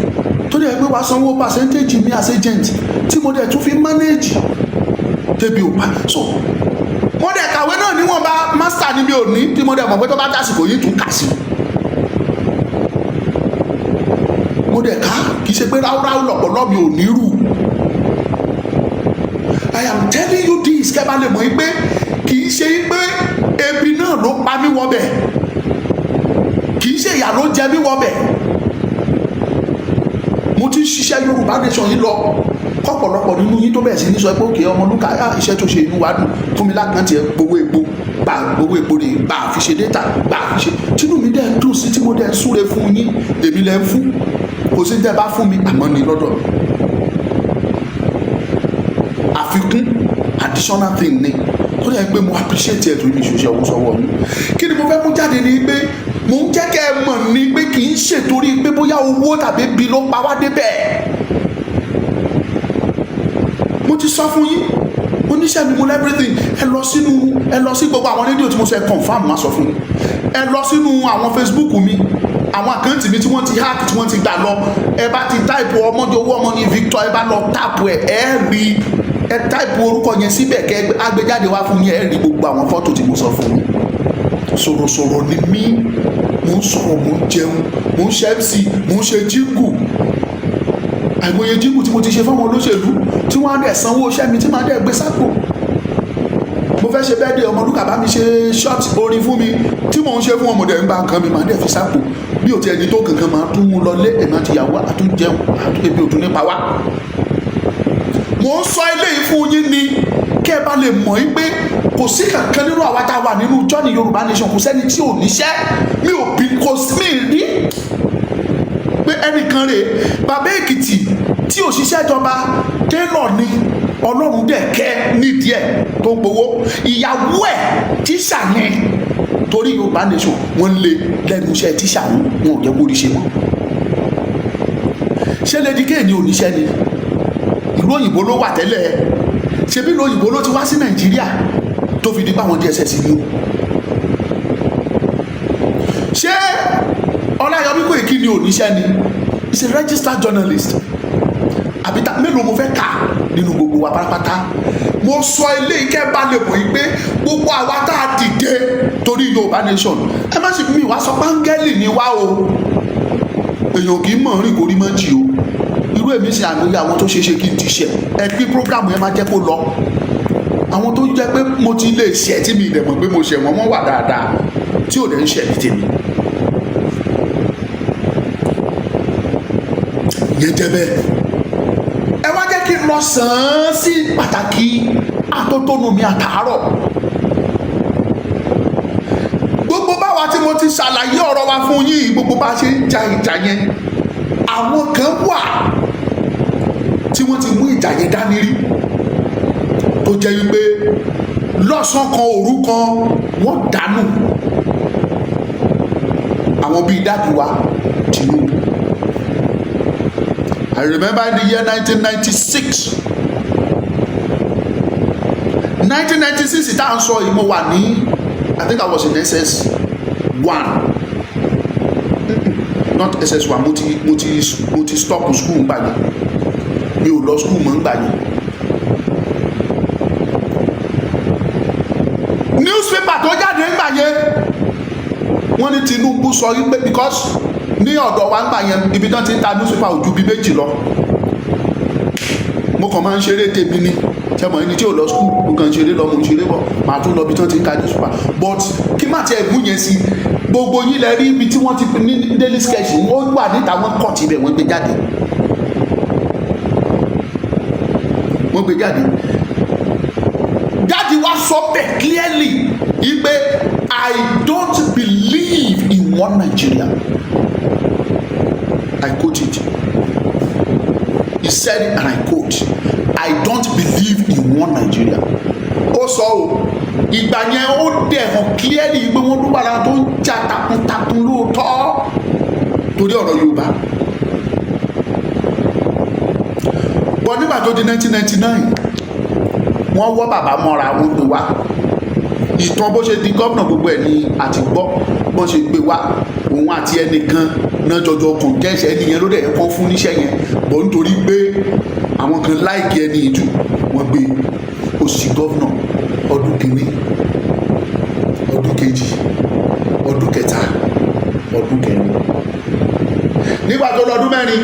tó dẹ̀ pé wàá sanwó percentage mi as agent, tí mo dẹ̀ tún fi manage tẹ́bi ò pa. So mo dẹ̀ kàwé náà níwọ̀nba. Master ni mi ò ní, tí mo dẹ̀ mọ̀ pé tó bá dásìkò yìí tún kà sí. Mo dẹ̀ ká, kì í ṣe pé ráúráú lọ̀pọ̀lọ́ mi ò ní rù. I am telling you this kẹ́ bá lè mọ̀ yín pé kì í ṣe pé ebi náà ló pa mí wọbẹ̀, kì í ṣe ìyà ló jẹ mí wọbẹ̀. Mo ti ń ṣiṣẹ́ Yorùbá Nation yìí lọ kọ́pọ̀lọpọ̀ nínú yín tó bẹ̀rẹ̀ sí ní sọ pé, "Okay, Ọmọlúkà, á iṣẹ́ tó ṣe, inú wa dùn, fún mi l'account ẹ̀, gbowó epo gbà, gbowó epo rè gbà, fi ṣe data gbà, fi ṣe." Tínú mi dẹ̀ ń dùn sí, tí mo dẹ̀ ń súre fún yín. Èmi lẹ́ ń fún, kò sí tẹ́ bá fún mi, àmọ́ ní lọ́dọ̀ mi, àfikún, additional thing ni tó dẹ̀ pé mo appreciate ẹ̀ tó ní ìṣòṣe owó sọ́wọ́ mi. Kí ni mo fẹ́ mú jáde ni pé mo ń jẹ́ kẹ́ ẹ mọ̀ ní pé kì í ṣètòrí pé bóyá owó tàbí bí ló pa wá débẹ̀. Mo ti sọ fún yín, oníṣẹ́ mi, mo everything. Ẹ lọ sínú, ẹ lọ sí gbogbo àwọn rédíò tí mo sọ, ẹ confirm, má sọ fún yín. Ẹ lọ sínú àwọn Facebook mi, àwọn account mi tí wọ́n ti hack, tí wọ́n ti gbà lọ. Ẹ bá ti type ọmọdé owó ọmọ ní Victor, ẹ bá lọ tap ẹ, ẹ rí. Ẹ type orúkọ yẹn síbẹ̀, kẹ́ agbéjáde wá fún yín. Ẹ rí gbogbo àwọn fọ́tò tí mo sọ fún yín. Sọ̀rọ̀sọ̀rọ̀ ni mí, mo ń sọ̀rọ̀, mo ń jẹun, mo ń ṣe MC, mo ń ṣe jingle. Àìmọye jingle tí mo ti ṣe fáwọn olóṣèlú tí wọ́n á dẹ̀ sanwó iṣẹ́ mi, tí màá dẹ̀ gbé sápò. Mo fẹ́ ṣe birthday, Ọmọlúkà bá mi ṣe short orin fún mi, tí mò ń ṣe fún ọmọdé, ń gba nǹkan mi, màá dẹ̀ fi sápò. Bí ò tiẹ̀ ní tó kankan, máa tún mú lọ lé, èmi àti ìyàwó àtúnjẹun, ebi ò tún nípa wá. Mò ń sọ eléyìí fún yín ni kẹ́ ẹ bá lè mọ̀ yín pé kò sí kankan nínú àwa tá a wà nínú journey Yorùbá Nation, kò sẹ́ni tí ò níṣẹ́. Mi ò bí, kò sí mi rí pé ẹnìkan rè. Bàbá Èkìtì tí ò ṣiṣẹ́ ìjọba, télọ̀ ni, Ọlọ́run dẹ̀ kẹ́ nídìí ẹ̀ tó ń gbowó. Ìyàwó ẹ̀ tíṣà ni. Torí Yorùbá Nation, wọ́n lé lẹ́nu iṣẹ́ tíṣà, wọn wọn ò jẹ́ kó rí ṣe mọ́. Ṣé Lady K ní oníṣẹ́ ni? Ìlú òyìnbó ló wà tẹ́lẹ̀. Ṣebí ìlú òyìnbó ló ti wá sí Nàìjíríà tó fi di pa àwọn DSS ní o. Ṣé Ọláyọmí Kóìkí ni oníṣẹ́ ni? Is a registered journalist. Àbí ta mélòó mo fẹ́ kà nínú gbogbo wa pátápátá? Mo sọ eléyìí kẹ́ bá lè mọ̀ yín pé gbogbo àwa tá a dìde torí Yorùbá Nation, ẹ má sì mi wá sọ páńgẹ́lì ni wá o. Èèyàn kì í mọ̀ rìn kò rí mọ́ jì o. Irú èmi sì, àmì àwọn tó ṣeé ṣe kí n ti ṣe, ẹ pín program yẹn, máa jẹ́ kó lọ. Àwọn tó jẹ́ pé mo ti lè ṣẹ̀ tí mi dẹ̀ mọ̀ pé mo ṣẹ̀ wọ́n, wọ́n wà dáadáa tí ò dẹ̀ ń ṣẹ̀ ní tèmi. Ìyẹn jẹ́ bẹ́ẹ̀. Ẹ wá jẹ́ kí n lọ sàn án sí pàtàkì atótónu mi àtàárọ̀. Gbogbo báwa tí mo ti ṣàlàyé ọ̀rọ̀ wa fún yín, gbogbo bá a ṣe ń ja ìjà yẹn, àwọn kan wà tí wọ́n ti mú ìjà yẹn dání rí, tó jẹ́ wípé lọ́sàn kan, òru kan, wọ́n dànù. Àwọn bíi daddy wa Tinubu. I remember in the year 1996, 1996 tá à ń sọ yìí, mo wà ní, I think I was in SS 1, not SS 1. Mo ti stop school ngbà yẹn, mi ò lọ school mọ́ ngbà yẹn. Newspaper tó jáde ngbà yẹn, wọ́n ní Tinubu sọ wípé, because ní ọ̀dọ̀ wa ngbà yẹn, ibi tán ti ń ta newspaper ò ju bí méjì lọ. Mo kàn máa ń ṣeré tèmi ni. Ṣe mọ̀, ẹni tí ò lọ school, mo kàn ń ṣeré lọ, mo ń ṣeré bọ̀, màá tún lọ bí tán ti ń ka newspaper. But kí má tiẹ̀ mú yẹn sí, gbogbo yín lẹ rí ibi tí wọ́n ti ní Daily Sketch, wọ́n wà níta, wọ́n kọ̀ tibẹ̀, wọ́n gbé jáde, wọ́n gbé jáde. Daddy wa sọ bẹ́ẹ̀ clearly wípé, "I don't believe in one Nigeria." I quote it. He said it and I quote, "I don't believe in one Nigeria." Ó sọ o. Ìgbà yẹn, ó dẹ̀ hàn clearly pé wọ́n ló wà lára tó ń jà takuntakun lóòótọ́ torí ọ̀rọ̀ Yorùbá. But nígbà tó di 1999, wọ́n wọ́ bàbá mọ́ra, wọ́n gbé wá. Ìtàn bó ṣe di gómìnà, gbogbo ẹ̀ ní àti gbọ́. Bọ́n ṣe gbé wá, òun àti ẹnìkan náà jọjọ contest. Ẹni yẹn ló dẹ̀ kọ́ fún níṣẹ́ yẹn bọ̀, nítorí pé àwọn kan like ẹni jù, wọ́n gbé. Ó sì gómìnà ọdún kìíní, ọdún kejì, ọdún kẹta, ọdún kẹrin. Nígbà tó lọ́dún 4,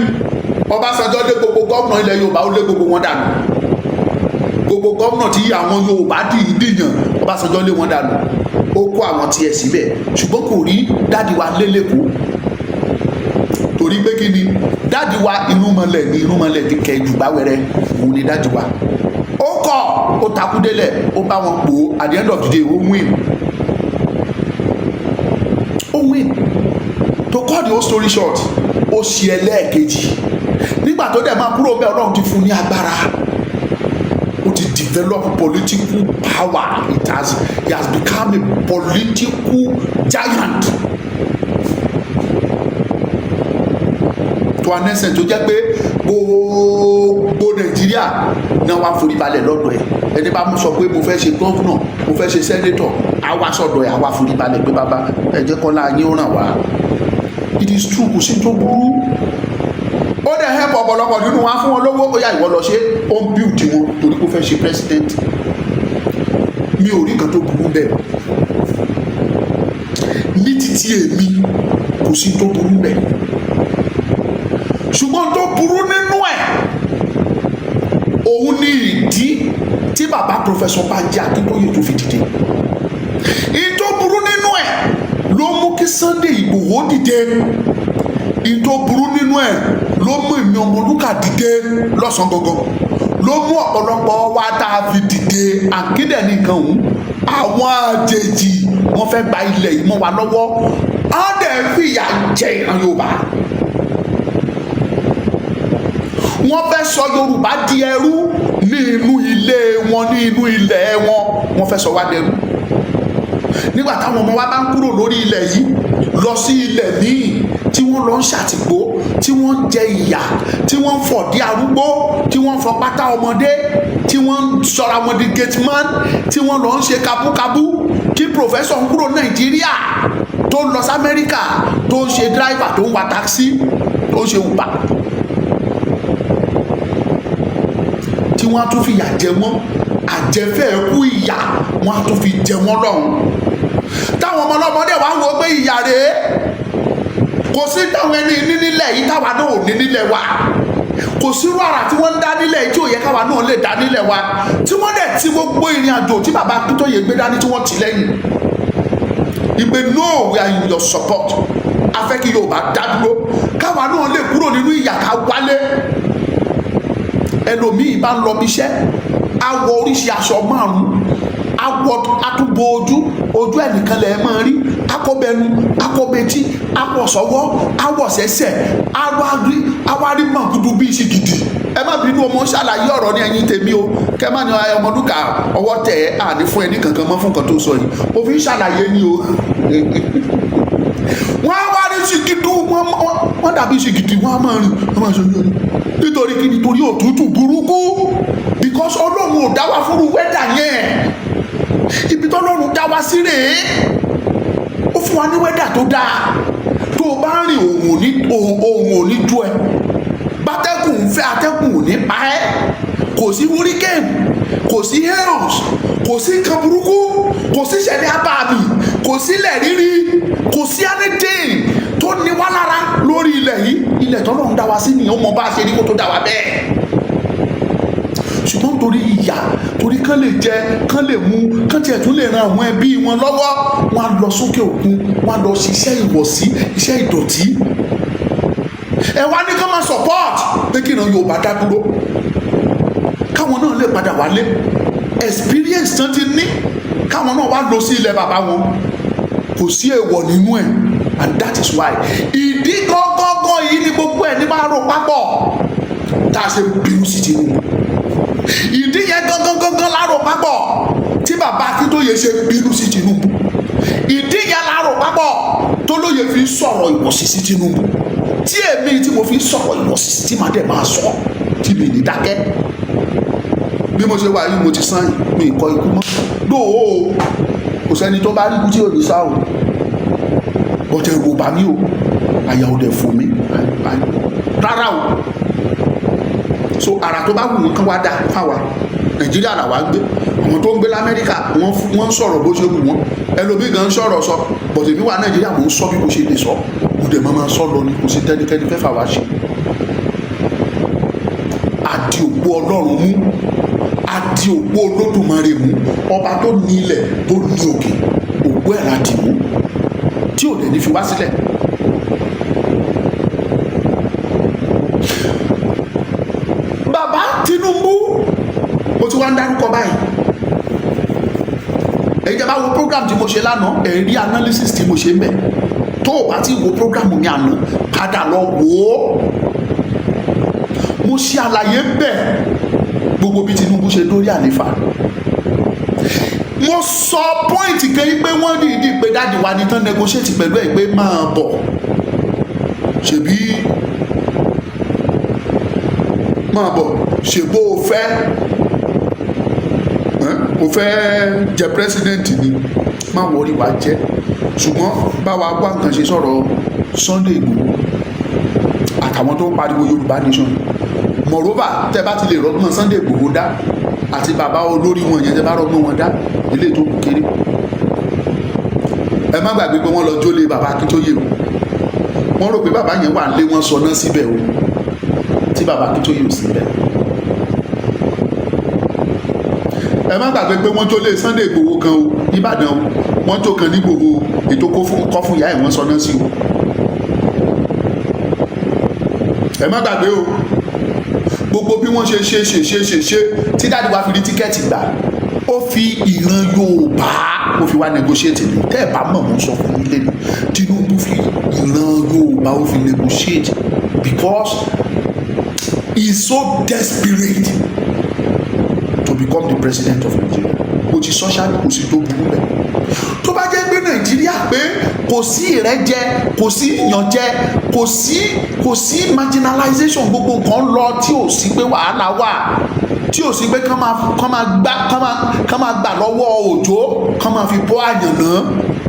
Ọbásanjọ́ lé gbogbo gómìnà ilẹ̀ Yorùbá, ó lé gbogbo wọn dànù. Gbogbo gómìnà tí àwọn Yorùbá dìídìyàn, Ọbásanjọ́ lé wọn dànù. Ó kó àwọn tiẹ̀ síbẹ̀, ṣùgbọ́n kò rí daddy wa lélẹ́kọ̀ọ́. Torí pé kí ni? Daddy wa, irúnmọlẹ̀ ní irúnmọlẹ̀ ti kẹ jù báwẹrẹ, òun ni daddy wa. Ó kọ̀, ó takú délẹ̀, ó bá wọn pò ó. At the end of the day, ó win, ó win. To cut the whole story short, ó ṣe ẹlẹ́ẹ̀kejì. Nígbà tó dẹ̀ máa kúrò bẹ́ẹ̀, Ọlọ́run ti fún ní agbára, ó ti develop political power. It has he has become a political giant to an extent tó jẹ́ pé gbogbo Nàìjíríà náà wá forí balẹ̀ lọ́dọ̀ ẹ̀. Ẹni bá mú sọ pé mo fẹ́ ṣe governor, mo fẹ́ ṣe senator, á wá sọ̀dọ̀ ẹ̀, á wá forí balẹ̀ pé, "Bàbá, ẹ jẹ́ kọ́lá yín ó ràn wá." It is true, kò sí tó burú. Ó dẹ̀ help ọ̀pọ̀lọpọ̀ nínú wa, fún wọn lówó, ó yá, ìwọ lọ ṣe. Ó ń build wọn torí kó fẹ́ ṣe president. Mi ò rí nǹkan tó burú bẹ́ẹ̀ ní títí èmi, kò sí tó burú bẹ́ẹ̀. Ṣùgbọ́n tó burú nínú ẹ̀, òun ní ìdí tí bàbá Professor Banji Akíntóyè tó fi dìde. Ìyí tó burú nínú ẹ̀ ló mú kí Sunday Ìgbòho dìde. Ìyí tó burú nínú ẹ̀ ló mú èmi Ọmọlúkà dìde lọ́sàn-án gangan, ló mú ọ̀pọ̀lọpọ̀ wa tá a fi dìde. Àkídẹ̀ nìkan òun, àwọn àjèjì, wọ́n fẹ́ gba ilẹ̀ yìí mọ́ wa lọ́wọ́, á dẹ̀ fìyà jẹ ìran Yorùbá. Wọ́n fẹ́ sọ Yorùbá di ẹrú ní inú ilé wọn, ní inú ilẹ̀ wọn. Wọ́n fẹ́ sọ wá dẹrú. Nígbà táwọn ọmọ wa bá ń kúrò lórí ilẹ̀ yìí lọ sí ilẹ̀ míì, tí wọ́n lọ ń ṣàtìpó, tí wọ́n ń jẹ ìyà, tí wọ́n ń fọ̀dí arúgbó, tí wọ́n ń fọ pátá ọmọdé, tí wọ́n ń sọra wọn di gate man, tí wọ́n lọ ń ṣe kabúkabú, kí professor ń kúrò Nàìjíríà, tó ń lọ sí Amẹ́ríkà, tó ń ṣe driver, tó ń wa taxi, tó ń ṣe Uber, tí wọ́n á tún fìyà jẹ wọ́n, àjẹfẹ́ kú ìyà, wọ́n á tún fi jẹ wọ́n lọ́hùn. Táwọn ọmọ ọlọ́mọdé wàá wo pé ìyà rèé, kò sí táwọn ẹni ní nílẹ̀ yìí táwa náà ò ní nílẹ̀ wa. Kò sírú àrà tí wọ́n ń dá nílẹ̀ yìí tí ò yẹ káwa náà lè dá nílẹ̀ wa. Tí wọ́n dẹ̀ ti gbogbo ìrìn àjò tí bàbá Akíntóyè gbé dání, tí wọ́n ti lẹ́yìn ìpè, "No, we are in your support. A fẹ́ kí Yorùbá dá dúró, káwa náà lè kúrò nínú ìyà, ká wálé." Ẹlòmíì bá ń lọ bí iṣẹ́, á wọ oríṣi aṣọ márùn-ún, á wọ atúbọ̀ ojú, ojú ẹnìkan lẹ̀ máa rí, akọ́bẹnu, akọ́betí, awọ̀sọ́wọ́, awọ̀sẹ́sẹ̀, awárí awárí mọ̀gúdú bíi ṣì gidi. Ẹ má bínú, ọmọ ṣàlàyé ọ̀rọ̀ ní ẹ̀yìn tèmi o. Kẹ má ní Ọmọlúkà ọwọ́ tẹ̀ ẹ́, àní fún ẹ ní kankan mọ́ fún nǹkan tó sọ yìí. Mo fi ń ṣàlàyé ni o. Wọ́n á wá rí ṣìgìdù, wọ́n dàbí ṣìgìdì, wọ́n á máa rìn, wọ́n máa ṣe ojú nítorí kí? Nítorí òtútù burúkú, because Ọlọ́run ò dá wa fúru weather yẹn. Ibi tọ́lọ́run dá wa sí rèé. Ó fún wa ní weather tó dáa. Tó o bá rìn, òòrùn ò ní jó ẹ. Bátẹ́gùn ń fẹ́, atẹ́gùn ò ní pa ẹ́. Kò sí hurricane, kò sí hails, kò sí nǹkan burúkú, kò sí ìṣẹ̀lẹ̀ abàmì, kò sí ilẹ̀ rírí, kò sí anything tó ní wá lára lórí ilẹ̀ yìí. Ilẹ̀ tọ́lọ́run dá wa sí nìyẹn. Ó mọ bá a ṣe rí kó tó dá wa bẹ́ẹ̀. kán lè jẹ, kán lè mu, kán tiẹ̀ tún lè ran àwọn ẹbí wọn lọ́wọ́, wọ́n á lọ sókè òkun, wọ́n á lọ ṣiṣẹ́ ìwọ̀sí, iṣẹ́ ìdọ̀tí. Ẹ wá ní kán máa support pé kí ìran Yorùbá dá dúró, káwọn náà lè padà wálé, experience tán ti ní, káwọn náà wá lọ sí ilẹ̀ bàbá wọn. Kò sí èèwọ̀ nínú ẹ̀, and that is why, ìdí gángan yìí ni gbogbo ẹ̀ ní máa rò papọ̀ tá a ṣe bínú sí Tinubu. Ìdí yẹn gángan gángan láàrò papọ̀ tí bàbá Akíntóye ṣe bínú sí Tinubu. Ìdí yẹn láàrò papọ̀ tó lóye fi sọ̀rọ̀ ìwọ̀sí sí Tinubu, tí èmi tí mo fi sọ̀rọ̀ ìwọ̀sí tí màá dẹ̀ máa sọ, tí mi ní dákẹ́. Bí mo ṣe wà yìí, mo ti sáyìn, mi ì kọ ikú mọ́ dóò. Kò sẹ́ni tó bá rí ikú tí ò ní sá o, bọ́tẹ̀ ẹ̀rù ò bá mi o, àyà ò dẹ̀ fò mí rárá o. So àrà tó bá wù wọ́n kán wá dá fáwa. Nàìjíríà làwa ń gbé. Àwọn tó ń gbé lamẹ́ríkà, wọ́n ń sọ̀rọ̀ bó ṣe wù wọ́n. Ẹlòmíì gan ń sọ̀rọ̀ sọ, bọ̀dẹ̀ mi wà Nàìjíríà, mò ń sọ bí mo ṣe lè sọ, mo dẹ̀ máa sọ lọ ni. Kò sí tẹ́nikẹ́ni fẹ́ fà wá ṣe. Àti òpó Ọlọ́run mú, àti òpó Olódùmarè mú, ọba tó ní ilẹ̀, tó ní òkè, òpó ẹ̀ la dì mú tí ò dẹ̀ ní fi wá sílẹ̀. Bàbá Tinubu, mo ti wá ń dárúkọ báyìí. Ẹ̀yin jẹ́ bá wo program tí mo ṣe lánàá, ẹ̀ rí analysis tí mo ṣe ń bẹ̀. Tó o bá ti wo program mi àná, padà lọ wò ó. Mo ṣe àlàyé bẹ́ẹ̀ gbogbo bí Tinubu ṣe dórí àléfà. Mo sọ point kan yìí pé wọ́n dìídì pé daddy wa ní tán negotiate pẹ̀lú ẹ̀ pé máa bọ̀, ṣèbí máa bọ̀, ṣèbó o fẹ́ o fẹ́ jẹ president ni, má worry, wá jẹ́, ṣùgbọ́n báwa wá nǹkan ṣe sọ̀rọ̀ Sunday Igboho àtàwọn tó ń pariwo Yorùbá nation. Moreover, tẹ́ bá ti lè rọ́gbọ́n Sunday Igboho dá àti bàbá olórí wọn yẹn, tẹ́ bá rọ́gbọ́n wọn dá, ilé tó kù kéré. Ẹ má gbàgbé pé wọ́n lọ jólé bàbá Akíntóyè o. Wọ́n rò pé bàbá yẹn wà lé, wọn sọ náà síbẹ̀ o, tí bàbá Akíntóyè ò síbẹ̀. Ẹ má gbàgbé pé wọ́n jólé Sunday Igboho kan o nìbàdàn o. Wọ́n jó kan ní Igboho, ètò kọ́ fún ìyá ẹ̀, wọ́n sọ náà sí o. Ẹ má gbàgbé o, gbogbo bí wọ́n ṣe ṣe ṣe ṣe ṣe ṣe tí daddy wa fi rí ticket gbà, ó fi ìran Yorùbá, ó fi wá negotiate ní. Tẹ́ ẹ̀ bá mọ̀, mọ́ sọ fún yín lẹ́nu, Tinubu fi ìran Yorùbá, ó fi negotiate because he is so desperate to become the president of Nigeria. Mo ti sọ ṣáà, kò sí tó burú bẹ́ẹ̀. Tó bá jẹ́ pé Nàìjíríà pé kò sí ìrẹ́jẹ, kò sí ìyànjẹ, kò sí marginalization, gbogbo nǹkan lọ, tí ò sí pé wàhálà wà, tí ò sí pé kán máa gbá kán máa gbà lọ́wọ́ òjò, kán máa fi bọ́ àyànná,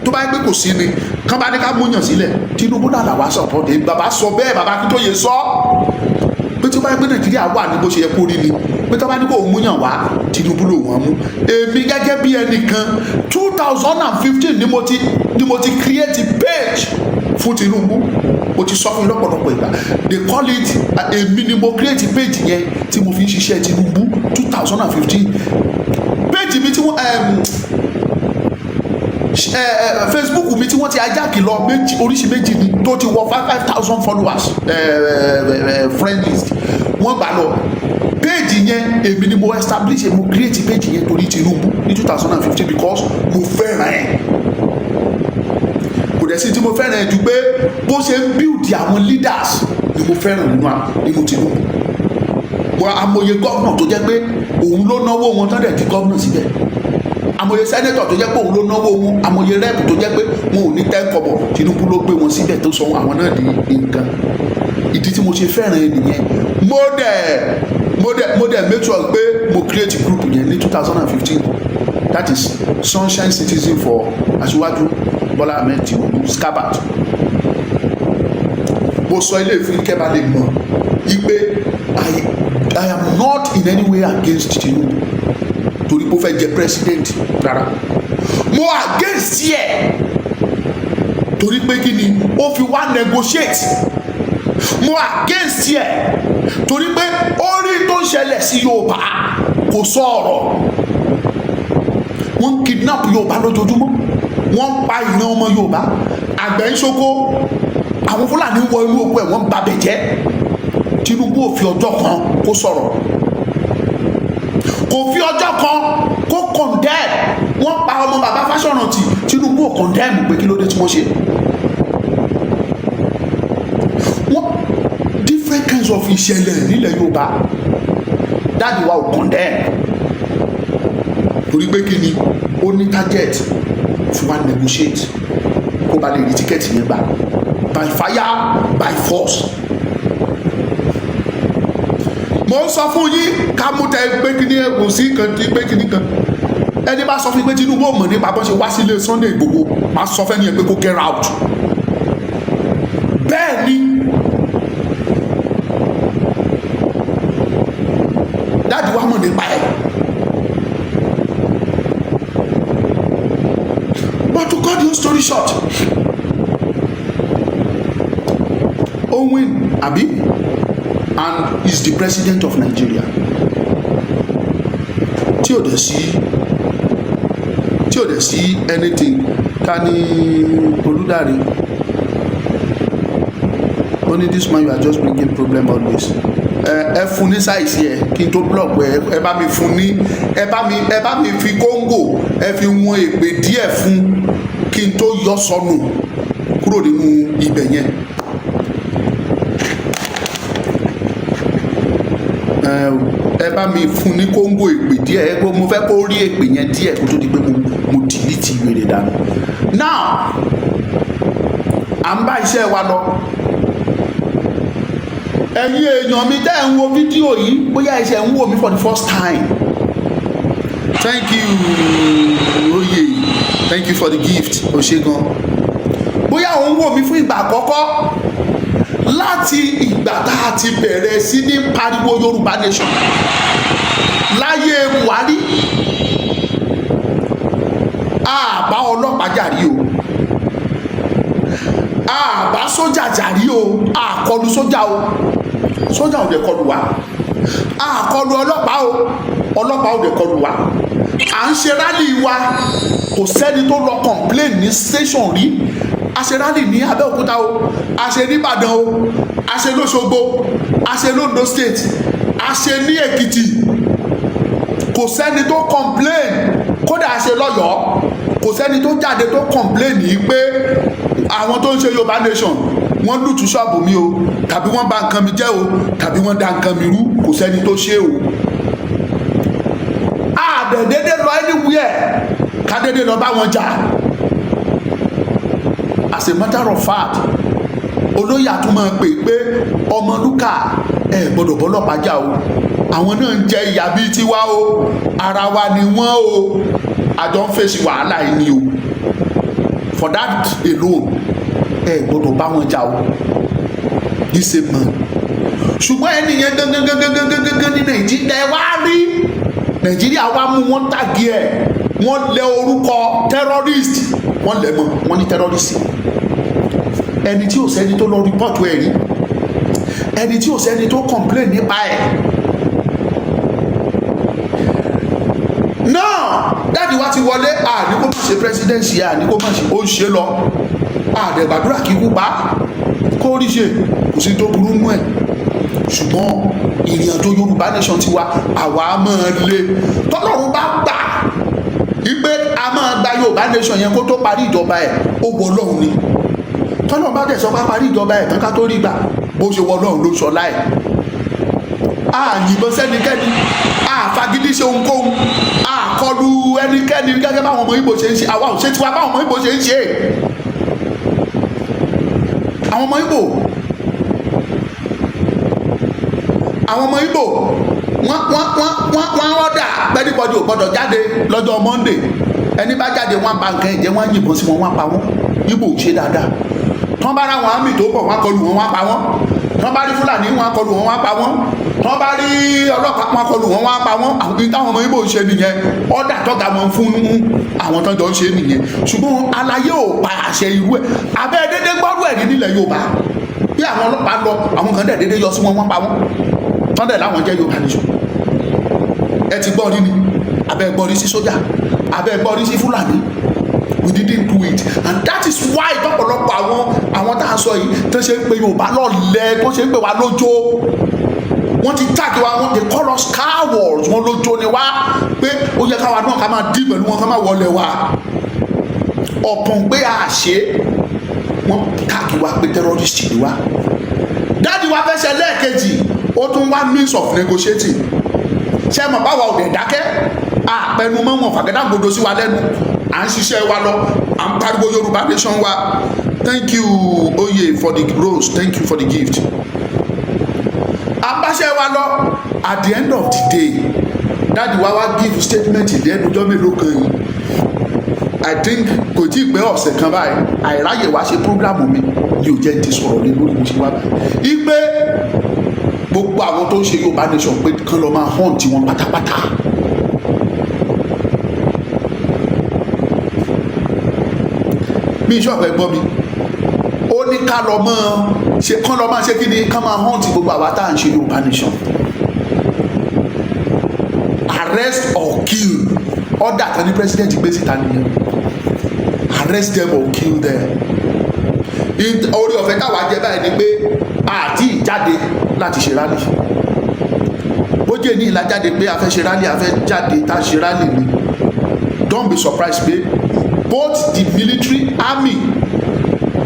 tó bá yẹ pé kò sí ni, kán bá ní ká múyàn sílẹ̀, Tinubu náà làwa support. Bàbá sọ bẹ́ẹ̀, bàbá Akíntóyè sọ pé tí ó bá yẹ pé Nàìjíríà wà ní bó ṣe yẹ kó rí ni, pé tó bá ní kó múyàn wá, Tinubu ló wọ́n mú. Èmi gẹ́gẹ́ bí ẹnìkan, 2015 ni mo ti create page fún Tinubu. Mo ti sọ fún yín lọ́pọ̀lọpọ̀ ìgbà, they call it, èmi ni mo create page yẹn tí mo fi ń ṣiṣẹ́ Tinubu. 2015 page mi tí wọ́n Facebook mi tí wọ́n ti hijack lọ, méjì, oríṣi méjì ni, tó ti wọ 5,000 followers, friend list, wọ́n gbà lọ. Page yẹn, èmi ni mo establish, mo create page yẹn torí Tinubu ní 2015 because mo fẹ́ràn ẹ̀. Kò dẹ̀ sí tí mo fẹ́ràn ẹ̀ ju pé bó ṣe ń build àwọn leaders ni mo fẹ́ràn nínú Tinubu. Mo amòye governor tó jẹ́ pé òun ló náwó wọn tán dẹ̀ di governor síbẹ̀, amòye senator tó jẹ́ pé òun ló náwó wọn, amòye rep tó jẹ́ pé wọn ò ní 10 kọ́bọ̀, Tinubu ló gbé wọn síbẹ̀ tó sọ àwọn náà di nǹkan. Ìdí tí mo ṣe fẹ́ràn ẹ nìyẹn. Mo dẹ̀ make sure pé mo create group yẹn ní 2015, that is Sunshine Citizen for Aṣíwájú Bọ́lá Ahmed Tinubu, scabat. Mo sọ ilé ìfún kẹ́ bá lè mọ̀ wípé I am not in any way against Tinubu torí pé ó fẹ́ jẹ president rárá. Mo against ẹ̀ torí pé kí ni ó fi wá negotiate. Mo against ẹ̀ torí pé ó rí tó ń ṣẹlẹ̀ sí Yorùbá. Kò sọ ọ̀rọ̀. Wọ́n ń kidnap Yorùbá lójoojúmọ́, wọ́n ń pa ìran ọmọ Yorùbá. Àgbẹ̀ ń ṣoko, àwọn Fúlàní wọ inú oko ẹ̀, wọ́n ń babẹ̀ jẹ́. Tinubu ò fi ọjọ́ kan kó sọ̀rọ̀, kò fi ọjọ́ kan kó condemn. Wọ́n pa ọmọ bàbá Fáṣọ̀rántì, Tinubu ò condemn pé kí ló dé tí wọ́n ṣe wọ́n. Different kinds of ìṣẹ̀lẹ̀ nílẹ̀ Yorùbá, daddy wa ò condemn. Torí pé kí ni? Ó ní target fún wa, negotiate kó ba lè rí ticket yẹn gbà by fire by force. Mo ń sọ fún yín ká mú tẹ pé kí ni, kò sí kan tí pé kí ni kan. Ẹni bá sọ fún yín pé Tinubu ò mọ̀ nípa bọ́n ṣe wá sílé Sunday Igboho, máa sọ fẹ́ nìyẹn pé kó get out. Bẹ́ẹ̀ ni daddy wa mọ̀ nípa ẹ̀. But to cut the story short, ó win àbí, and is the president of Nigeria, tí ò dẹ̀ sí anything. Ká ní Olùdarí ó ní, "This man, you are just bringing problem always." Ẹ fún ní size ẹ kí n tó block ẹ. Ẹ bá mi fún ní, ẹ bá mi fi kóńgò, ẹ fi wọn èpè díẹ̀ fún kí n tó yọ sọnù kúrò nínú ibẹ̀ yẹn. Ẹ bá mi fún ní kóńgò èpè díẹ̀. Ẹ mo fẹ́ kó rí èpè yẹn díẹ̀ kó tó di pé mo delete wèrè dànù. Now, à ń bá iṣẹ́ wa lọ. Ẹ̀yin èèyàn mi tẹ́ ẹ̀ ń wo fídíò yìí, bóyá ẹ ṣe ń wò mí for the first time, thank you oye, thank you for the gift, o ṣé gan. Bóyá òun wò mí fún ìgbà àkọ́kọ́, láti ìgbà tá a ti bẹ̀rẹ̀ sí ní pariwo Yorùbá nation láyé Buhari, a bá ọlọ́pàá jàrí o, a bá sójà jàrí o, a kọlu sójà o, sójà ò dẹ̀ kọlu wa. A kọlu ọlọ́pàá o, ọlọ́pàá ò dẹ̀ kọlu wa. À ń ṣe rally wa, kò sẹ́ni tó lọ complain ní station rí. A ṣe rally ní Abẹ́òkúta o, a ṣe ní Ìbàdàn o, a ṣe lóṣogbo, a ṣe lóńdó State, a ṣe ní Èkìtì, kò sẹ́ni tó complain. Kódà a ṣe lọ́yọ̀ọ́, kò sẹ́ni tó jáde tó complain yìí pé àwọn tó ń ṣe Yorùbá nation, wọ́n loot ṣọ́ọ̀bù mi o, tàbí wọ́n bà nǹkan mi jẹ́ o, tàbí wọ́n da nǹkan mi rú. Kò sẹ́ni tó ṣe o. Àdẹ̀dẹ́dẹ́ lọ anywhere, kádédé lọ bá wọn jà. As a matter of fact, olóyè àtúmọ̀ pé Ọmọlúkà, ẹ gbọ́dọ̀ bọ́lọ́pàá jà o. Àwọn náà ń jẹ ìyà bíi tiwa o, ara wa ni wọ́n o, àjọ ń fèsì wàhálà yìí ni o. For that alone, ẹ gbọ́dọ̀ bá wọn jà o. This same man, ṣùgbọ́n ẹni yẹn gangan gangan gangan gangan ní Nàìjíríà. Ẹ wá rí Nàìjíríà wá mú wọn, tag ẹ, wọ́n lẹ orúkọ terrorist, wọ́n lẹ̀ mọ́, wọ́n ní terrorist. Ẹni tí ò sẹ́ni tó lọ report ẹ̀ rí, ẹni tí ò sẹ́ni tó complain nípa ẹ̀ náà. Daddy wa ti wọlé, àní kó má ṣe presidency, àní kó má ṣe, ó ń ṣe lọ. Àdẹ̀gbàdúrà kíkú pa kó rí ṣe, kò sí tó burú nú ẹ̀. Ṣùgbọ́n ìrìn àjò Yorùbá nation ti wa, àwa máa le. Tọ́lọ́run bá gbà wípé a máa gba Yorùbá nation yẹn kó tó parí ìjọba ẹ̀, ó wọ Ọlọ́run ni. Tọ́lọ́run bá dẹ̀ sọ pé parí ìjọba ẹ̀ tán ká tó rí gbà, bó ṣe wọ Ọlọ́run ló sọ láì. A yìnbọn sẹ́nikẹ́ni, a fagídí ṣe ohunkóhun, a kọlu ẹnikẹ́ni gẹ́gẹ́ báwọn ọmọ Ìgbò ṣe ń ṣe. Àwa ò ṣe tiwa báwọn ọmọ Ìgbò ṣe ń ṣe. Àwọn ọmọ Ìgbò, wọ́n order pé anybody ò gbọ́dọ̀ jáde lọ́jọ́ Monday. Ẹni bá jáde, wọ́n bà nǹkan ẹ̀jẹ̀, wọ́n yìnbọn sí wọn, wọ́n pa wọ́n. Ìgbò ò ṣe dáadáa. Tán bá ráwọn army tó bọ̀, wọ́n kọlù wọn, wọ́n pa wọ́n. Tán bá rí Fúlàní, wọ́n kọlù wọn, wọ́n pa wọ́n. Tán bá rí ọlọ́pàá, wọ́n kọlù wọn, wọ́n pa wọ́n. Àwọn táwọn ọmọ Ìgbò ń ṣe nìyẹn. Order tọ́ga wọn fún àwọn tán jọ ń ṣe nìyẹn. Ṣùgbọ́n aláyé ò pa àṣẹ irú ẹ̀ abẹ́ dédé gbọ́rú ẹ̀ ní nílẹ̀ Yorùbá bí àwọn ọlọ́pàá lọ, àwọn kan dẹ̀ dédé yọ sí wọn, wọ́n pa wọ́n, tán dẹ̀ láwọn jẹ́ Yorùbá nation. Ẹ ti gbọ́ rí ni? Abẹ́ gbọ́ rí sí sójà? Abẹ́ gbọ́ rí sí Fúlàní? We didn't do it, and that is why tọ́pọ̀lọpọ̀ àwọn tá a sọ yìí tó ṣe ń pe Yorùbá lọ́lẹ̀, tó ṣe ń pè wá lójó. Wọ́n ti tag wa, wọ́n, they call us cowards. Wọ́n lójó ni wá, pé ó yẹ káwa náà ká máa dí pẹ̀lú wọn, ká máa wọlé wa ọ̀pọ̀n pé a ṣe. Wọ́n tag wa pé terrorist ni wá. Daddy wa fẹ́ ṣe lẹ́ẹ̀kejì, ó tún wá means of negotiating. Ṣé mọ̀ báwa ò dẹ̀ dákẹ́ àpẹnumọ́ wọn, fàgẹ́dàgbòdo sí wa lẹ́nu. À ń ṣiṣẹ́ wa lọ, à ń pariwo Yorùbá nation wa. Thank you, Oye, for the rose. Thank you for the gift. Abáṣẹ́ wa lọ. At the end of the day, daddy wa wá give statement lẹ́nu ọjọ́ mélòó kan yìí. I think kò tí ì pé ọ̀sẹ̀ kan báyìí. Àìráyè wá ṣe program mi ni ò jẹ́ ti sọ̀rọ̀ lé lórí. Mo ṣe wá báyìí ipe gbogbo àwọn tó ń ṣe Yorùbá nation, pé kán lọ máa hunt wọn pátápátá. Mi ìṣọ̀pẹ̀ gbọ́ mi. Ó ní ká lọ mọ́ ṣe, kán lọ máa ṣe kí ni, ká máa hunt gbogbo àwa tá à ń ṣe Yorùbá nation, arrest or kill. Order kan ní president gbé síta nìyẹn: arrest them or kill them. Orí ọ̀fẹ́ táwa jẹ báyìí ni pé àti ìjáde láti ṣe rally. Bó jẹ́ ní ìlà jáde pé a fẹ́ ṣe rally, a fẹ́ jáde tá a ṣe rally ni, don't be surprised pé both the military, army,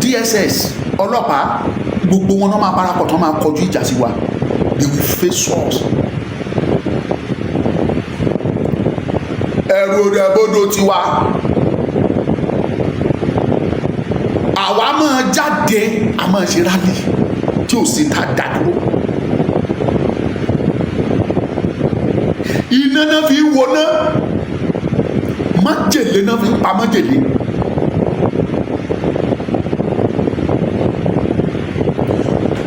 DSS, ọlọ́pàá, gbogbo wọn náà máa parapọ̀ tán, máa kọjú ìjà sí wa. They will face us. Ẹ̀rù òdẹ̀bodò tiwa. Àwa máa jáde, a máa ṣe rally tí ò sí ta dá dúró. Iná náà fi ń wọná, májèlé náà fi ń pa májèlé.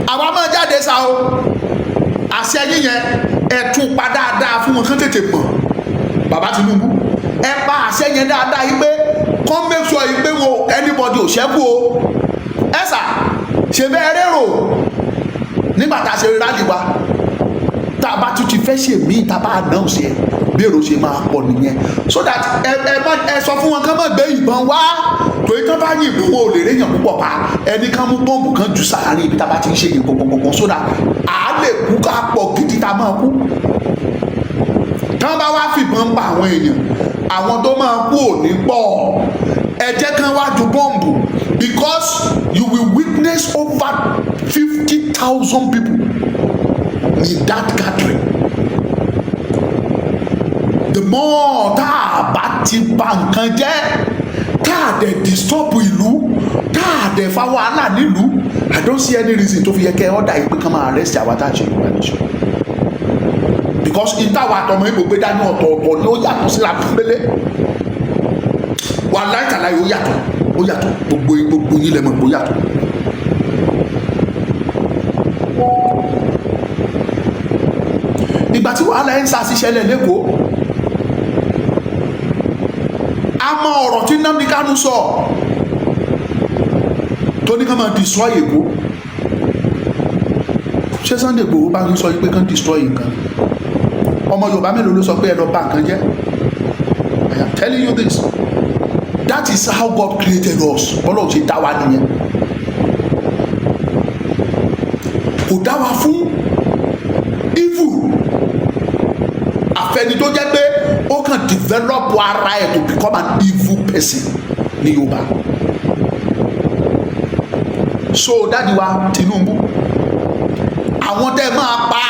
Àwa máa jáde sa o. Àṣẹ yíyẹn, ẹ tún pa dáadáa fún wọn kán tètè mọ̀. Bàbá Tinubu, ẹ pa àṣẹ yẹn dáadáa yìí pé kán make sure yìí pé wọn anybody ò ṣẹ́kù o. Ẹ sà ṣe bẹ́ẹ̀ rérò nígbà tá a ṣe rally wa. Tá a bá tún ti fẹ́ ṣe míì, tá a bá announce ẹ, bí èrò ṣe máa pọ̀ nìyẹn, so that ẹ má ẹ sọ fún wọn kán má gbé ìbọn wá, torí tán bá yìnbọn, wọn ò lè réyàn púpọ̀ pa. Ẹni kán mú bọ́ǹbù kan jù sáàárín ibi tá a bá ti ń ṣe yìí gbọ̀ngbọ̀ngbọ̀n, so that à á lè kú ká pọ̀ gidi tá a máa kú. Tán bá wá fìbọn pa àwọn èèyàn, àwọn tó máa kú ò ní pọ̀. Ẹ jẹ́ kán wá ju bọ́ǹbù, because you will witness over 50,000 people in that gathering. The more tá a bá ti bà nǹkan jẹ́, tá a dẹ̀ disturb ìlú, tá a dẹ̀ fa wàhálà nílùú, I don't see any reason tó fi yẹ kẹ́ order yìí pé kán máa arrest àwa tá a ṣe Yorùbá nation, because ìtawà àtọmọ Ìgbò gbé dání, ọ̀tọ̀ọ̀tọ̀ ni. Ó yàtọ̀ síra pélé wà láìkàláyé. Ó yàtọ̀, ó yàtọ̀. Gbogbo yín lẹ mọ̀ pé ó yàtọ̀. Ìgbà tí wàhálà ẹ̀ ń sa ṣiṣẹ́lẹ̀ lẹ́kọ̀ọ́, a mọ ọ̀rọ̀ tí Nnamdi Kanu sọ, tó ní ká máa destroy Èkó. Ṣé Sunday Igboho bá ń sọ pé kán destroy nǹkan? Ọmọ Yorùbá mélòó ló sọ pé ẹ lọ bà nǹkan jẹ́? I am telling you this, that is how God created us. Bọ́lá ò ṣe dá wa nìyẹn. Kò dá wa fún evil. Àfẹni tó jẹ́ pé ó kàn develop ara ẹ̀ to become an evil person ní Yorùbá. So daddy wa Tinubu, àwọn tẹ́ máa pa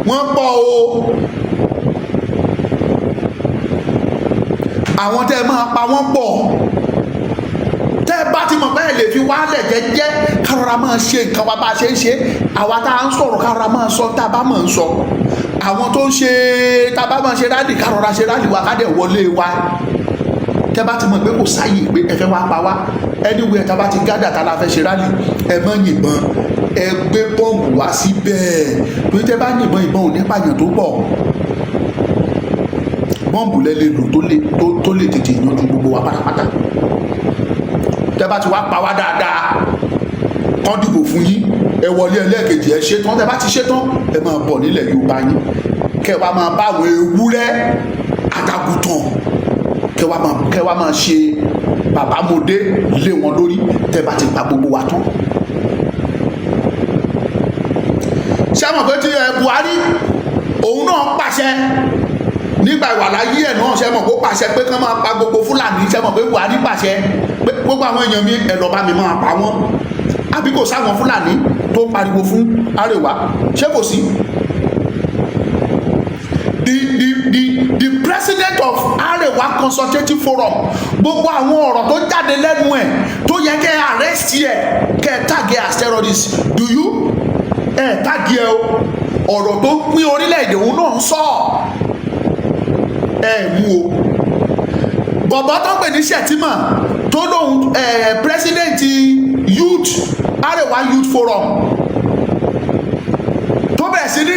wọ́n pọ̀ o. Àwọn tẹ́ máa pa wọ́n pọ̀. Tẹ́ bá ti mọ̀ pé ẹ lè fi wálẹ̀ jẹ́jẹ́, kárọ̀rà máa ṣe nǹkan wa bá a ṣe ń ṣe. Àwa tá à ń sọ̀rọ̀, kárọ̀rà máa sọ tá a bá máa ń sọ. Àwọn tó ń ṣe, tá a bá máa ṣe rally, kárọ̀rà ṣe rally wa, ká dẹ̀ wọlé wa. Tẹ́ bá ti mọ̀ pé kò sáyè pé ẹ fẹ́ wá pa wá, anywhere tá a bá ti gádà tá a la fẹ́ ṣe rally, ẹ má yìnbọn, ẹ gbé bọ́ǹbù wá síbẹ̀. Torí tẹ́ bá yìnbọn, ìbọn ò ní pààyàn tó pọ̀. Bọ́ǹbù lẹ lè lò tó lè tètè yanjú gbogbo wa pátápátá. Tẹ́ bá ti wá pa wá dáadáa, kán dìbò fún yín, ẹ wọlé ẹlẹ́ẹ̀kejì, ẹ ṣe tán. Tẹ́ bá ti ṣe tán, ẹ máa bọ̀ nílẹ̀ Yorùbá yín. Kẹ́ wá máa bá àwọn ewúrẹ́ àtàgùtàn, kẹ́ wá máa ṣe bàbá mọdé lé wọn lórí tẹ́ bá ti pa gbogbo wa tán. Ṣé mọ̀ pé tí ẹ Buhari òun náà pàṣẹ nígbà ìwàláyé ẹ̀ náà, ṣé mọ̀ kó pàṣẹ pé kán máa pa gbogbo Fúlàní? Ṣé mọ̀ pé Buhari pàṣẹ pé gbogbo àwọn èèyàn mi, ẹ lọ bá mi máa pa wọ́n? Àbí kò sáwọn Fúlàní tó ń pariwo fún Àrèwá? Ṣé kò sí? The president of Arewa Consultative Forum, gbogbo àwọn ọ̀rọ̀ tó jáde lẹ́nu ẹ̀ tó yẹ kẹ́ arrest ẹ̀, kẹ́ tag ẹ̀ as terrorist, do you ẹ̀ tag ẹ̀ o? Ọ̀rọ̀ tó ń pín orílẹ̀-èdè, òun náà ń sọ, ẹ̀ mú o. Bọ̀bọ̀ tó ń pè ní Shettima, tó lóun president youth, Arewa Youth Forum, tó bẹ̀rẹ̀ sí ní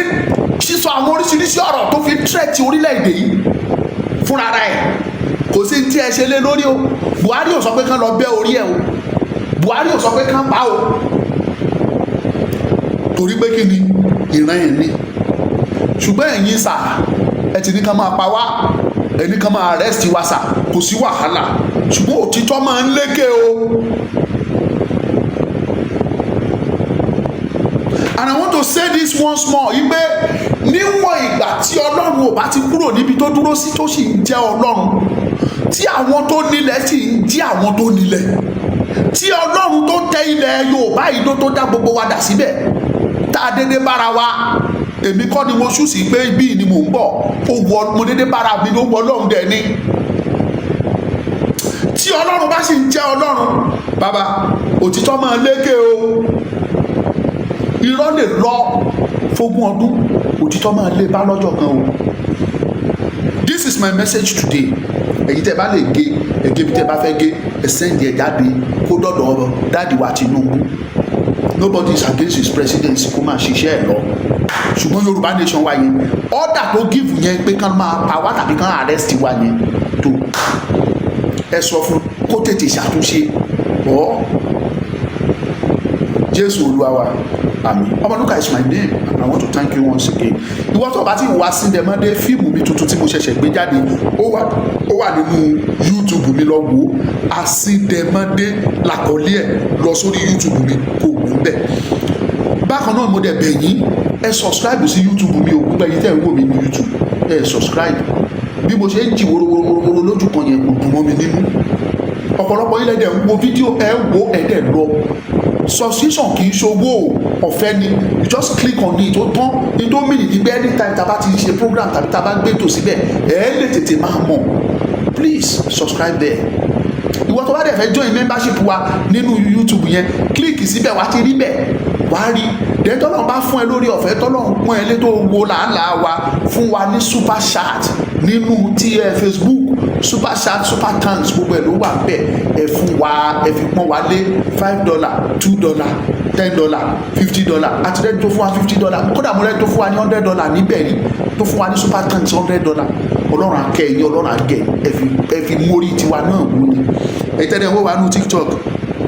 sísọ àwọn oríṣiríṣi ọ̀rọ̀ tó fi threat orílẹ̀-èdè yìí fúnra ẹ̀, kò sí tí ẹ ṣe lé lórí o. Buhari ò sọ pé kán lọ bẹ́ orí ẹ̀ o. Buhari ò sọ pé kán pa o. Torí pé kí ni ìran ẹ̀ ní? Ṣùgbọ́n ẹ̀yin sà, ẹ ti ní kán máa pa wá, ẹni kán máa arrest wa sà, kò sí wàhálà. Ṣùgbọ́n òtítọ́ máa ń lékè o. And I want to say this once more yí pé níwọ̀n ìgbà tí Ọlọ́run ò bá ti kúrò níbi tó dúró sí, tó sì ń jẹ́ Ọlọ́run, tí àwọn tó nílẹ̀ sì ń jí àwọn tó nílẹ̀, tí Ọlọ́run tó tẹ ilẹ̀ Yorùbá yìí tó dá gbogbo wa dà síbẹ̀, tá a dédé bára wa, èmi kọ́ ni mo ṣú sí pé ibí ni mò ń bọ̀, ó wọ mo dédé bára mi ló wọ Ọlọ́run dẹ̀ ni. Tí Ọlọ́run bá sì ń jẹ́ Ọlọ́run, bàbá, òtítọ́ máa lékè o. Irọ́ lè lọ fógún ọdún, òtítọ́ máa lé bá lọ́jọ́ kan o. This is my message today. Èyí tẹ́ bá lè gé ẹgé bí tẹ́ bá fẹ́ gé, ẹ send ẹ̀ jáde kó dọ̀dọ̀ daddy wa Tinubu. Nobody is against his presidency, kó máa ṣiṣẹ́ ẹ̀ lọ. Ṣùgbọ́n Yorùbá Nation wa yẹn, order tó give yẹn pé kán máa pa wá tàbí kán arrest wa yẹn, tó ẹ sọ fún kó tètè ṣàtúnṣe ọ. Jésù Olúwa wa, àmín. Ọmọlúkà is my name and I want to thank you once again. Ìwọ tó bá ti wá sí dẹmọdé, fíìmù mi tuntun tí mo ṣẹ̀ṣẹ̀ gbé jáde, ó wà nínú YouTube mi. Lọ wò ó, Àsídẹmọdé làkọlé ẹ̀. Lọ sórí YouTube mi kò wò ó bẹ̀. Bákan náà, mo dẹ̀ bẹ̀ yín, ẹ subscribe sí YouTube mi ò. Gbogbo ẹ̀yin tẹ́ ń wò mí ní YouTube, ẹ subscribe. Bí mo ṣe ń jì wórówórówóró lójú kan yẹn, kò dùn mọ́ mi nínú. Ọ̀pọ̀lọpọ̀ ilẹ̀ dẹ̀ ń wo fídíò, ẹ wo, ẹ dẹ̀ lọ. Subscription kì í ṣòwò, ọ̀fẹ́ ni. You just click on it, ó tán. Ní tó mìíràn ní pé anytime tá a bá ti ṣe program tàbí tá a bá gbé ètò síbẹ̀, ẹ lè tètè máa mọ̀. Please subscribe there. Ìwọ tó bá dẹ̀ fẹ́ join membership wa nínú YouTube yẹn, click síbẹ̀, wá ti rí bẹ̀, wá rí. Then tọ́lọ́run bá fún ẹ lórí ọ̀fẹ́, tọ́lọ́run pọ́n ẹ lé, tó wo làálàá wa, fún wa ní super chat nínú tí ẹ Facebook, super chat, super thanks, gbogbo ẹ ló wà bẹ́ẹ̀. Ẹ fún wa, ẹ fi pọ́n wa lé. $5, $2, $10, $50, àti rẹ́ni tó fún wa $50. Kódà mo rẹ́ni tó fún wa ní $100 níbẹ̀ rí, tó fún wa ní super thanks $100. Ọlọ́run akẹ́ ẹ̀yìn, Ọlọ́run agẹ̀ ẹ fi mórí tiwa náà wú ni. Ẹ tẹ́lẹ̀ wọ́n wà nù TikTok,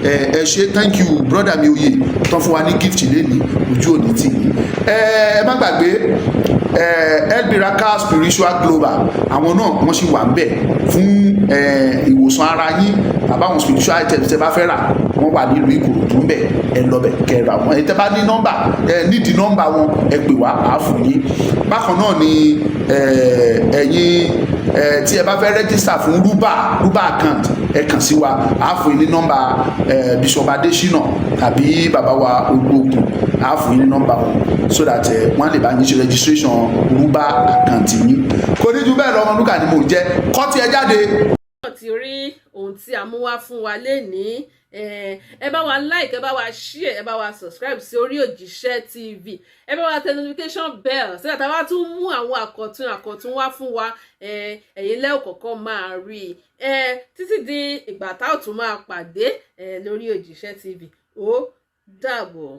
ẹ ṣe, thank you, brother mi oyè tán fún wa ní gift lẹ́ni, ojú òní tì yín. Ẹ má gbàgbé Elbiraka Spiritual Global, àwọn náà wọ́n sì wà ń bẹ̀ fún ìwòsàn ara yín àbáwọn spiritual items tẹ́ bá fẹ́ rà. Wọ́n wà nílùú Ìkòròdú ń bẹ̀, ẹ lọ bẹ̀ kẹ́ ra wọn. Ẹ tẹ́ bá ní nọ́mbà, ẹ nídìí nọ́mbà wọn, ẹ pè wá, àá fún yín. Bákan náà ni ẹ̀yin tí ẹ bá fẹ́ register fún rúbà account, ẹ kàn sí wa, àá fún yín ní nọ́mbà Bishop Adesina tàbí bàbá wa Olóògùn, àá fún yín ní nọ́mbà wọn so that wọ́n lè bá yín ṣe registration rúbà account yín. Kò ní ju bẹ́ẹ̀ lọ. Ọmọlúkà ni mò ń jẹ́. Kọ́ tí ẹ jáde. Ti rí ohun tí a mú wá fún wa lénìí, ẹ bá wa like, ẹ bá wa share, ẹ bá wa subscribe sí orí Òjíṣẹ́ TV, ẹ bá wa tẹ notification bell sígbà tá a bá tún mú àwọn àkọ̀tun àkọ̀tun wá fún wa, ẹ̀yin lẹ́ẹ̀ kọ̀ọ̀kan máa rí i. Títí di ìgbà tá ò tún máa pàdé lórí Òjíṣẹ́ TV, ó dàbọ̀.